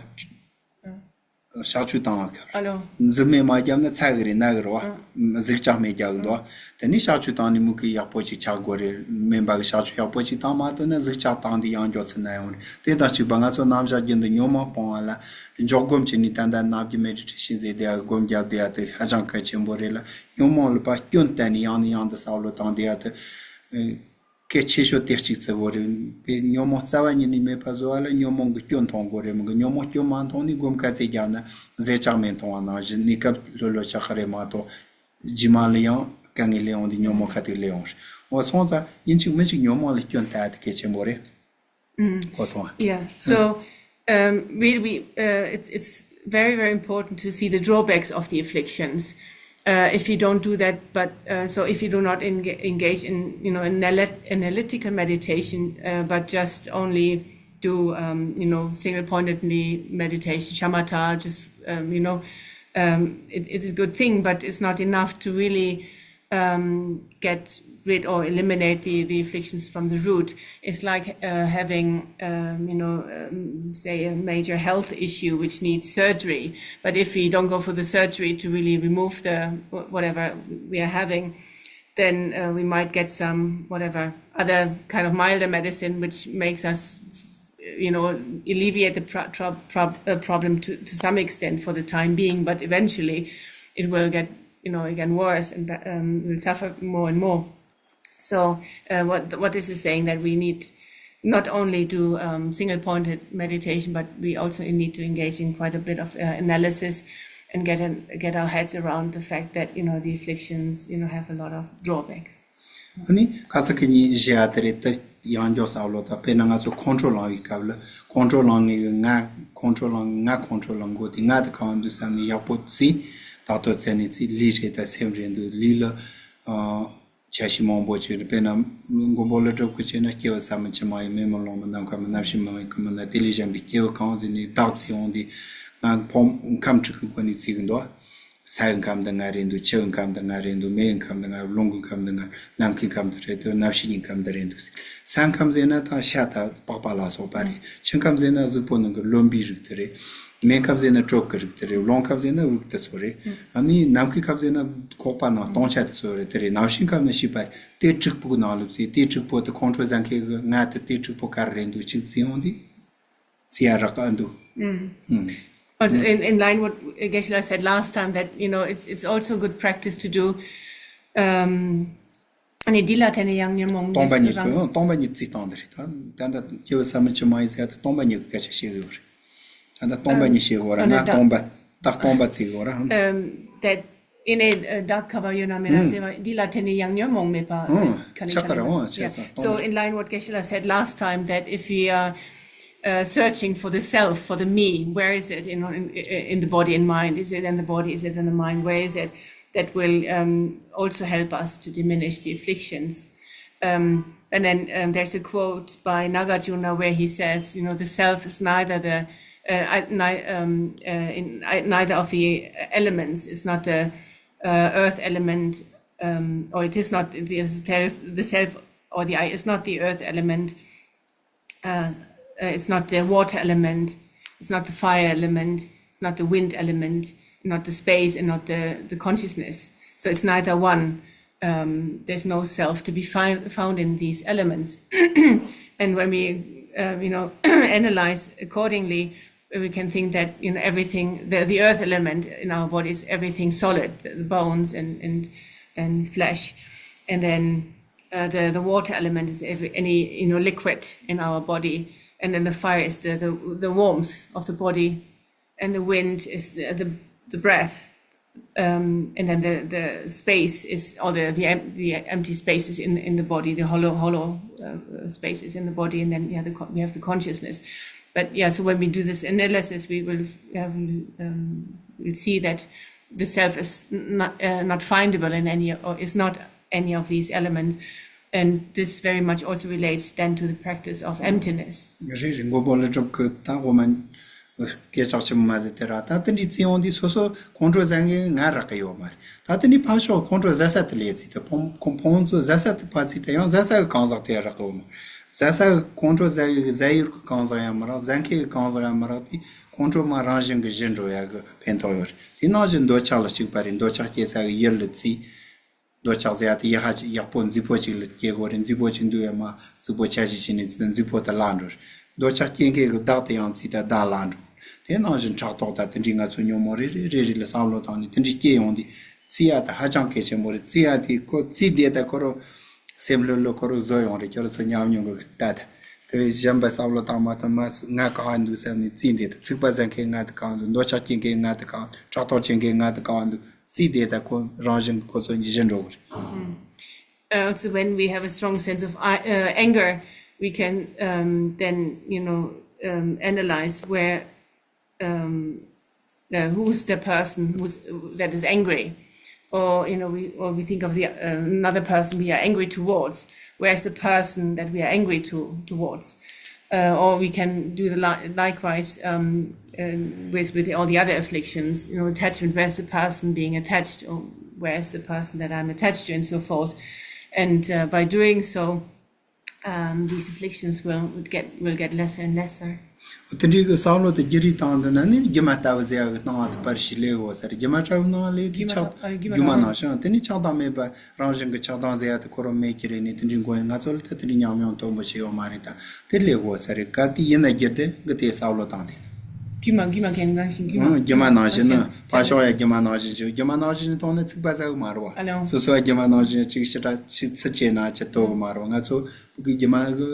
གཤག་བཅོས་བཏང་བ་ཁར། ཨ་ལོ། ཟི་སྨན་མ་བརྒྱབ་ན་ཚ་གི་རེད་ན་གི་རེད་བ། ཨ། གཟུགས་ཅག་སྨན་རྒྱག་གི་འདུག་དེ་ནས་གཤག་བཅོས་བཏང་ནས་མུ་གེ་ཡག་པོ་ཅིག་ཆགས་དགོས་རེད། སྨན་པ་གི་གཤག་བཅོས་ཡག་པོ་ཅིག་བཏང་མ་ཐུབ་ན་གཟུགས་ཅག་བཏང་དུས་ཡང་མགྱོགས་ཚུལ་ན་ཡོང་རེད། དེ་དང་གཅིག་པ་ང་ཚོ་རྣམ་གཞག་རྒྱུན་དུ་ཉོན་མོངས་སྤོང་བ་ལ་འཇོག་སྒོམ་བྱས་ནས་ད་ལྟ་ནམ་རྒྱུན་མེ་ཏྲི་ཏྲི་ཤིན་ཟེར་དེ་སྒོམ་རྒྱག་བསྡད་ཡ་དེ་ཧ་ཅང་གལ་ཆེན་པོ་རེད་ལ། ཉོན་མོངས་ལ་ཕར་སྐྱོན་བལྟས་ནས་ཡང་ནས་ཡང་དུ་བསམ་བློ་བཏང་བསྡད་ཡ་དེ། གལ་ཆེ་ཤོས་དེ་གཅིག་བརྩི་དགོས་རེད། ཉོན་མོངས་རྩ་བ་ཉིད་ནས་མེད་པ་བཟོ་བ་ལ་ཉོན་མོངས་ཀྱི་སྐྱོན་མཐོང་དགོས་རེད། མི་དགོས་ཉོན་མོངས་སྐྱོན་མ་མཐོང་ནས་སྒོམ་ག་ཚད་རྒྱབ་ན་ཟས་ཆག་མེད་མཐོང་བ་ནང་བཞིན་གནས་སྐབས་ལྷོད་ལྷོད་ཆགས་ཀྱི་རེད་མ་གཏོགས། རྗེས་མ་ལ་ཡང་དཀའ་ངལ་སླེབས་ཡོང་དུས་ཉོན་མོངས་ག་དུས་སླེབས་ཡོང་རེད། འོ་སོང་ཙང་ཡིན་གཅིག་མིན་གཅིག་ཉོན་མོངས་ལ་སྐྱོན་བལྟ་ཡ་དེ་གལ་ཆེན་པོ་རེད། གོ་སོང་ཨ། Yeah. So, um, we, we, uh, it's, it's very, very important to see the drawbacks of the afflictions. Uh, if you don't do that, but, uh, so if you do not enga- engage in, you know, in analyt- analytical meditation, uh, but just only do, um, you know, single-pointedly meditation, shamatha, just, um, you know, um, it, it is a good thing, but it's not enough to really, um, get rid or eliminate the, the afflictions from the root. It's like, uh, having, um, you know, um, say a major health issue which needs surgery. But if we don't go for the surgery to really remove the wh- whatever we are having, then uh, we might get some whatever other kind of milder medicine, which makes us, you know, alleviate the pro- tro- prob- uh, problem to, to some extent for the time being. But eventually, it will get, you know, again worse, and um, we'll suffer more and more. So uh, what what this is saying, that we need not only do um, single pointed meditation, but we also need to engage in quite a bit of uh, analysis and get an, get our heads around the fact that, you know, the afflictions, you know, have a lot of drawbacks. ཨ་ནི་ཁ་ས་ཁ་ཉིན་བཞི་ཨ་དེ་རེད་དེ། ཡང་མགྱོགས་སམ་བློ་དང་དཔེར་ན་ང་ཚོ་ཁོང་ཁྲོ་ལངས་པའི་སྐབས་ལ་ཁོང་ཁྲོ་ལངས་ངེས་ཀྱི་ང་ཁོང་ཁྲོ་ལངས་ང་ཁོང་ཁྲོ་ལངས་དགོས་དེ་ང་དེ་གང་འདུག་བསམ་ནས་ཡག་པོ་བརྩིས། ཏག་ཏག་བཙལ་ནས་བརྩིས། ལུས་རེད་ད་སེམས་རེད་འདུག་ལུས་ལ་ཨ་ཆ་ཤས་མང་པོ་བྱས་རེད། དཔེར་ན་མགོན་པོ་ཀླུ་སྒྲུབ་ཀྱིས་བྱས་ན་སྐྱེ་བ་ཟབ་མོ་ཇི་མ་ཡིན། མེ་མོ་ལོང་མོ་ནམ་མཁའ་མོ་རྣམ་ཤེས་མ་ཡིན་ཀུན་མ་ན་དེ་ལས་གཞན་པའི་སྐྱེ་བ་གང་ཟིན་ནས་བདག་བརྩིས་འོང་དུས་ང་ཕོ་ཁམས་དྲུག་གི་སྒོ་ནས་བརྩི་གི་འདུག་ས་ཡི་ཁམས་དང་ང་རེད་འདུག་ཆུ་ཡི་ཁམས་དང་ང་རེད་འདུག་མེ་ཡི་ཁམས་དང་ང་རླུང་གི་ཁམས་དང་ང་ནམ་མཁའི་ཁམས་དང་རེད་འདུག་གནམ་གཤིས་ཀྱི་ཁམས་དང་རེད་འདུག་ས་ཁམས་ཟེར་ན་ད་ཤ་དང་པགས་པ་ལ་སོགས་པ་རེད། ཆུ་ཁམས་ཟེར་ན་གཟུགས་པོ་ནང་གི་རློན་པའི་རིགས་དེ་རེད། མེ་ཁམས་ཟེར་ན་དྲོད་ཀྱི་རིགས་དེ་རེད། རླུང་ཁམས་ཟེར་ན་དབུགས་དེ་ཚོ་རེད། ཨ་ནི་ནམ་མཁའི་ཁམས་ཟེར་ན་ཁོག་པ་ནང་སྟོང་ཆ་དེ་ཚོ་རེད། དེ་རེད། གནམ་གཤིས་ཁམས་ནི་ཤེས་པ་རེད། དེ་དྲུག་པོའི་ནང་ལ་བརྩིས། དེ་དྲུག་པོ་དེ་ཁོང་ཁྲོ་ཟ་མཁན་གྱི་ང་དེ་དེ་དྲུག་པོ་ག་རེ་རེད་འདུག་ཅིག་བརྩིས་འོང་དུས། ཚིག་ཡ་རག་ག་འདུག་ཨུམ། Also in, in line what Geshe-la said last time, that, you know, it's it's also good practice to do um, ཨ་ནི་འདི་ལ་བརྟེན་ནས་ཡང་ཉོན་མོངས་སྟོང་པ་ཉིད་ཀྱི་རང་ཨང་སྟོང་པ་ཉིད་རྩིས་སྟངས་འདི་རེད། ད་ད་ལྟ་སྐྱེ་བ་ཟབ་མོ་ཇི་མ་ཡིན་ཟེར་ཡ་དེ་སྟོང་པ་ཉིད་ཀྱི་སྐད་ཆ་བཤད་གི་ཡོད་རེད། ད་ལྟ་སྟོང་པ་ཉིད་བཤད་གི་ཡོད་རེད། ཨ་ང་ནི་ད་སྟོང་པ་ད་སྟོང་པ་རྩིས་གི་ཡོད་རེད། um, that in a uh, dark cover you know, འདི་ལ་བརྟེན་ནས་ཡང་ཉོན་མོངས་མེད་པ། ཨང་ཆགས་ཀ་རེད། ཨང་བྱས་ཙང་སྟོང་པ། So in line what Geshe-la said last time, that if we are uh, searching for the self, for the me, where is it in, in in the body and mind? Is it in the body? Is it in the mind? Where is it? That will um, also help us to diminish the afflictions. Um, and then um, there's a quote by Nagarjuna where he says, you know, the self is neither the uh, I- ni- um, uh, in, I- neither of the elements. It's not the uh, earth element, um, or it is not the self. The self or the I is not the earth element. Uh, uh, it's not the water element. It's not the fire element. It's not the wind element. Not the space and not the the consciousness. So it's neither one. Um, there's no self to be fi- found in these elements. And when we, uh, you know, analyze accordingly, we can think that, you know, everything, the, the earth element in our body is everything solid, the, the bones and, and, and flesh. And then uh, the, the water element is every, any, you know, liquid in our body. And then the fire is the, the, the warmth of the body. And the wind is the, the, the breath. Um, and then the, the space is, or the, the, em- the empty space is in, in the body, the hollow, hollow uh, space is in the body, and then you have the, con- you have the consciousness. But yeah, so when we do this analysis, we will, yeah, we, um, we'll see that the self is not, uh, not findable in any, or is not any of these elements. And this very much also relates then to the practice of emptiness. རེད་རེད། མགོན་པོ་ཀླུ་སྒྲུབ་ཀྱི་ད་འོ་མ་སྐད་གྲགས་ཆེན་པོ་མ་དེ་དེ་ར། ད་དེ་འདྲའི་བརྩི་ཡོང་དུས་སོ་སོ་ཁོང་ཁྲོ་ཟ་མཁན་ང་རག་གི་ཡོད་མ་རེད། ད་དེ་ནི་ཕར་ཞོག་ཁོང་ཁྲོ་ཟ་ས་དེ་ལས་ཚིག་དེ་ཕོང་ཁོང་ཕོང་ཚོ་ཟ་ས་དེ་ཕར་ཚིག་དེ་ཡང་ཟ་ས་གི་གང་ཟག་དེ་རག་གི་ཡོད་མ་རེད། ཟ་ས་གི་ཁོང་ཁྲོ་ཟ་ཡུལ་གི་ཟ་ཡུལ་གི་གང་ཟག་ཡང་མ་རག་ཟ་མཁན་གི་གང་ཟག་ཡང་མ་རག་དེ་ཁོང་ཁྲོ་མ་རང་བཞིན་གི་ཞི་འགྲོ་ཡ་གི་ཕན་ཐོགས་ཡོད་རེད། དེ་ནང་བཞིན་འདོད་ཆགས་ལ་གཅིག་པ་རེད། འདོད་ཆགས་སྐྱེ་ས་གི་ཡུལ་ལ་བརྩིས། འདོད་ཆགས་ཟེར་ཡ་དེ་ཡག་ཧ་ཡག་པོ་མཛེས་པོ་ཅིག་ལ་སྐྱེ་དགོས་རེད། མཛེས་པོ་ཅིག་འདུག་ཡ་མ་མཛེས་པོ་ཆ་ཤས་ཅིག་ནས་ཚིག་མཛེས་པོ་དེ་བརླག་འགྲོ་རེད། འདོད་ཆགས་སྐྱེ་མཁན་གྱི་བདག་དེ་ཡང་བརྩིས་ད་བདག་བརླག་འགྲོ་རེད། དེ་ནང་བཞིན་ཕྲག་དོག་དང་དེ་འདྲའི་ང་ཚོ་ཉོན་མོངས་རེ་རེ་རེ་རེ་ལ་བསམ་བློ་བཏང་ནས་དེ་འདྲའི་སྐྱེ་ཡོང་དུས་བརྩི་ཡ་དེ་ཧ་ཅང་གལ་ཆེན་པོ་རེད། བརྩི་ཡ་དེ་ཁོ་བརྩིས་བསྡད་ད་ཁོ་རང་སེམས་ལྷོད་ལྷོད་ཁོ་རང་བཟོ་ཡོང་རེད། ཁྱོད་རང་ཚོ་ཉམས་མྱོང་གི་ལྟ་ད་དེ་བས་གཞན་པ་བསམ་བློ་བཏང་མ་ཐུབ་མ་ང་གང་འདུག་བསམ་ནས་བརྩིས་བསྡད་ད་ཚིག་པ་ཟ་མཁན་ང་དེ་གང་འདུག་འདོད་ཆགས་སྐྱེ་མཁན་ང་དེ་གང་འདུག་ཕྲག་དོག་སྐྱེ་མཁན་ང་དེ་གང་འདུག་བརྩིས་བསྡད་ད་ཁོ་རང་བཞིན་ཁོ་ཚོ་ཉིད་གཞན་འགྲོ་གི་རེད། Uh, so when we have a strong sense of uh, anger, we can um, then, you know, um, analyze where um, uh, who's the person who's that is angry, or you know, we or we think of the uh, another person we are angry towards. Where's the person that we are angry to towards? Uh, or we can do the li- likewise um, um, with with all the other afflictions. You know, attachment. Where's the person being attached, or where's the person that I'm attached to, and so forth. And uh, by doing so, um, these afflictions will, will get will get lesser and lesser. དེ་འདྲའི་གི་བསམ་བློ་དེ་བསྒྱུར་རེས་བཏང་འདི་ན་ནི་སྒྱུ་མ་ལྟ་བུ་ཟེར་ཡག་གི་སྣང་བ་དེ་པར་ཞིག་སླེབས་ཡོད་ས་རེད། སྒྱུ་མ་ལྟ་བུ་སྣང་བ་སླེབས་དུས་ཆགས་སྒྱུ་མ་ལྟ་བུ་སྒྱུ་མ་ནང་བཞིན་དེ་ནི་ཆགས་སྡང་མེད་པ་རང་བཞིན་གྱི་ཆགས་སྡང་ཟེར་ཡག་དེ་ཁོ་རང་མེད་ཀྱི་རེད། ནི་དེ་འདྲའི་མགོ་ཡང་ང་ཚོ་ལ་ད་དེ་འདྲའི་ཉམས་མྱོང་མཐོན་པོ་ཞིག་ཡོད་མ་རེད། ད་དེ་སླེབས་ཡོད་ས་རེད། ག་དུས་ཡིན་ན་བསྒྱུར་དེ་གི་དེ་བསམ་བློ་བཏང་དེ། སྒྱུ་མ་སྒྱུ་མ་གན་རང་བཞིན་སྒྱུ་མ་ཨང་སྒྱུ་མ་ནང་བཞིན་ནི་ཕར་ཕྱོགས་ཡ་སྒྱུ་མ་ནང་བཞིན་ཞིག་སྒྱུ་མ་ནང་བཞིན་ཞིག་མཐོང་ན་ཚིག་པ་ཟ་གི་མ་རེད་བ། ཨ་ལེ་ཨང་། སོ་སོ་ཡ་སྒྱུ་མ་ནང་བཞིན་ཅིག་ཞེ་དྲག་ཅིག་ཚིག་བཅད་ན་ཅི་ལྟོས་གི་མ་རེད་བ། ང་ཚོ་བོད་ཀྱི་སྒྱུ་མ་གི་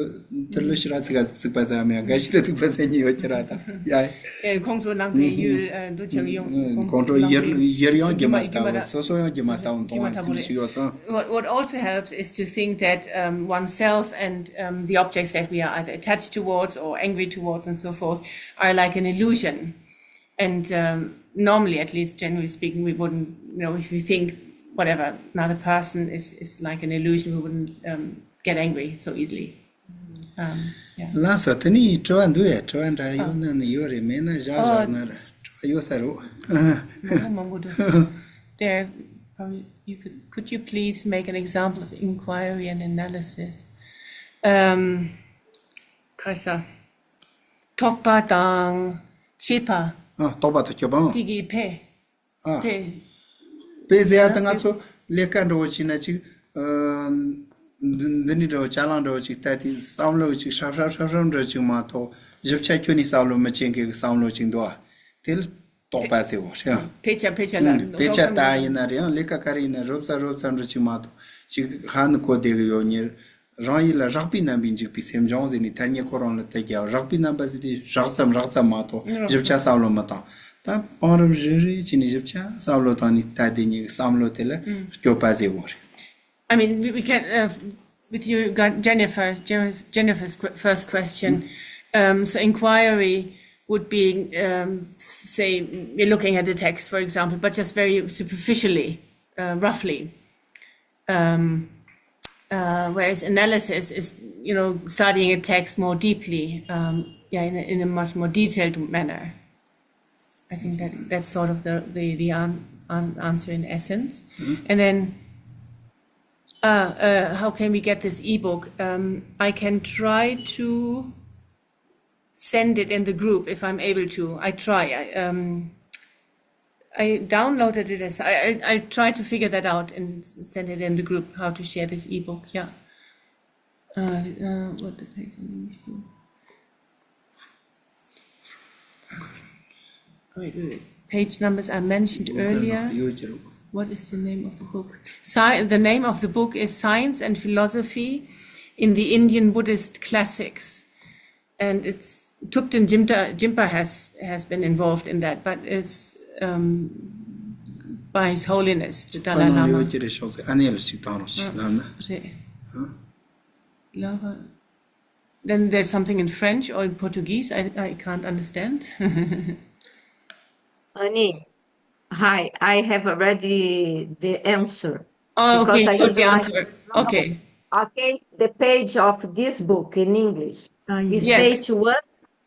དེ་ལ་ཞེ་དྲག་ཚིག་ག་ཚིག་པ་ཟ་མེད། ག་ཞིག་ད་ཚིག་པ་ཟ་ཉེན་ཡོད་ཀྱི་ར་ད་ཡ། ཨེ་ཁོང་ཚོ་ནང་པའི་ཡུལ་ཨ་འདུ་བྱེད་ཡོང་ཁོང་ཁོང་ཚོ་ཚོ་ཡུལ་ནང་པའི་ཡུལ་ཡང་སྒྱུ་མ་ལྟ་བུ་སོ་སོ་ཡང་སྒྱུ་མ་ལྟ་བུ་མཐོང་བ་དེ་འདྲ་ཞིག་ཡོད་ཙང་། What, what also helps is to think that um, oneself and um, the objects that we are either attached towards or angry towards and so forth are like an illusion. And um, normally, at least generally speaking, we wouldn't, you know, if we think whatever another person is, is like an illusion, we wouldn't um, get angry so easily. Um, yeah. ལགས་སོ། དེ་ནས་དྲི་བ་འདུག་ཡ། དྲི་བ་འདྲ་ཡོད་ན་ནི་ཡོད་རེད། མེད་ན་བཞག་བཞག་ན་ར་དྲི་བ་ཡོད་ས་རེད། མང་པོ་མང་པོ་འདུག There, probably you could, could you please make an example of inquiry and analysis? Um, ཁ་ས། དོགས་པ་དང་དཔྱད་པ། ཨ། དོགས་པ་དང་དཔྱད་པ། ཨ། དེ་གི་ཕེ། ཨ། ཕེ། ཕེ་ཟེར་ཡ་ད་ང་ཚོ་ལས་ཀ་འདྲ་བོ་བྱས་ན་ཅིག་ཨ། འདི་འདི་འདྲའི་འདྲ་བོ་ཅ་ལག་འདྲ་བོ་ཅིག་ལྟ་དུས་བསམ་བློ་ཅིག་ཧྲབ་ཧྲབ་ཧྲབ་ཧྲབ་འདྲ་ཅིག་མ་གཏོགས་བཞི་ཆ་ཁྱོན་ནས་བསམ་བློ་མི་བྱེད་མཁན་གྱི་བསམ་བློ་ཅིག་འདུག་ཨ། དེ་ལ་དོགས་པ་ཟེར་བ་རེད། ཕལ་ཆེར་ཕལ་ཆེར་ལ་ཨང་། ཕལ་ཆེར་ད་ཡིན་ན་རེད། ཡང་ལས་ཀ་ག་རེ་ཡིན་ན་རོབ་ཙམ་རོབ་ཙམ་འདྲ་ཅིག་མ་གཏོགས་ཅིག་ཧ་ནི་གོ་བདེ་གི་ཡོད་ཉེར། རང་ཡིད་ལ་རགས་པའི་རྣམ་པས་འཇིག་པའི་སེམས་སྦྱོང་ཟེར་ནས་ཐ་སྙད་ཁོ་རང་ལ་དེ་རྒྱབ། རགས་པའི་རྣམ་པ་ཟེར་དུས་རགས་ཙམ་རགས་ཙམ་མ་གཏོགས་ཨང་། བཞི་ཆ་བསམ་བློ་མི་བཏང་། ད་བང་རིམ་རེ་རེ་བྱས་ནས་བཞི་ཆ་བསམ་བློ་བཏང་ནས་ད་དེ་ཉིད་ཀྱི་བསམ་བློ་དེ་ལ་ཨང་། སྐྱོབ་པ་ཟེར་དགོས་རེད། I mean, we, we can, uh, with you, got Jennifer, Jennifer's qu- first question. Um, so inquiry would be, um, say, we're looking at the text, for example, but just very superficially, uh, roughly. Um, uh, whereas analysis is, you know, studying a text more deeply, um, yeah, in a, in a much more detailed manner. I think that that's sort of the the, the an, an answer in essence. And then, uh, uh, how can we get this ebook? Um, I can try to send it in the group if I'm able to. I try. I, um, I downloaded it. As I, I I try to figure that out and send it in the group how to share this ebook. Yeah. Uh, uh, what the page on English? Wait, wait, wait. Page numbers I mentioned earlier. What is the name of the book? Sci- the name of the book is Science and Philosophy in the Indian Buddhist Classics. And it's Thubten Jimta, Jimpa has, has been involved in that, but it's um, by His Holiness the Dalai Lama. རེད། Lava. Then there's something in French or in Portuguese. I, I can't understand. Ani, hi, I have already the answer. Oh, because okay, I got the answer. Okay. Okay, the page of this book in English is page one,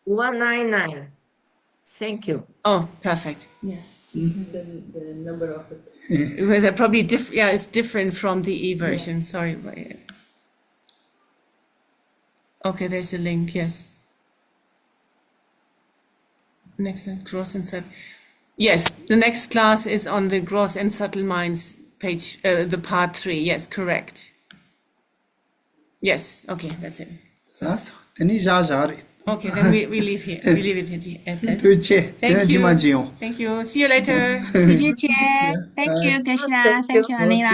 one nine nine. Thank you. Oh, perfect. Yeah, this is the, the number of the page. Well, they're probably diff- yeah, it's different from the e-version. Yes. Sorry. But yeah. Okay, there's a link, yes. Next is Gross and Sub. Yes, the next class is on the Gross and Subtle Minds page, uh, the part three. Yes, correct. Yes, okay, that's it. ལགས་སོ། དེ་ནས་བཞག་བཞག་རེད། Okay, then we, we leave here. We leave it here at this. ཐུགས་རྗེ་ཆེ། དེ་ནས་རྗེས་མ་མཇལ་ཡོང་། Thank you. See you later. ཐུགས་རྗེ་ཆེ། Thank you, Krishna. Thank you, Anila.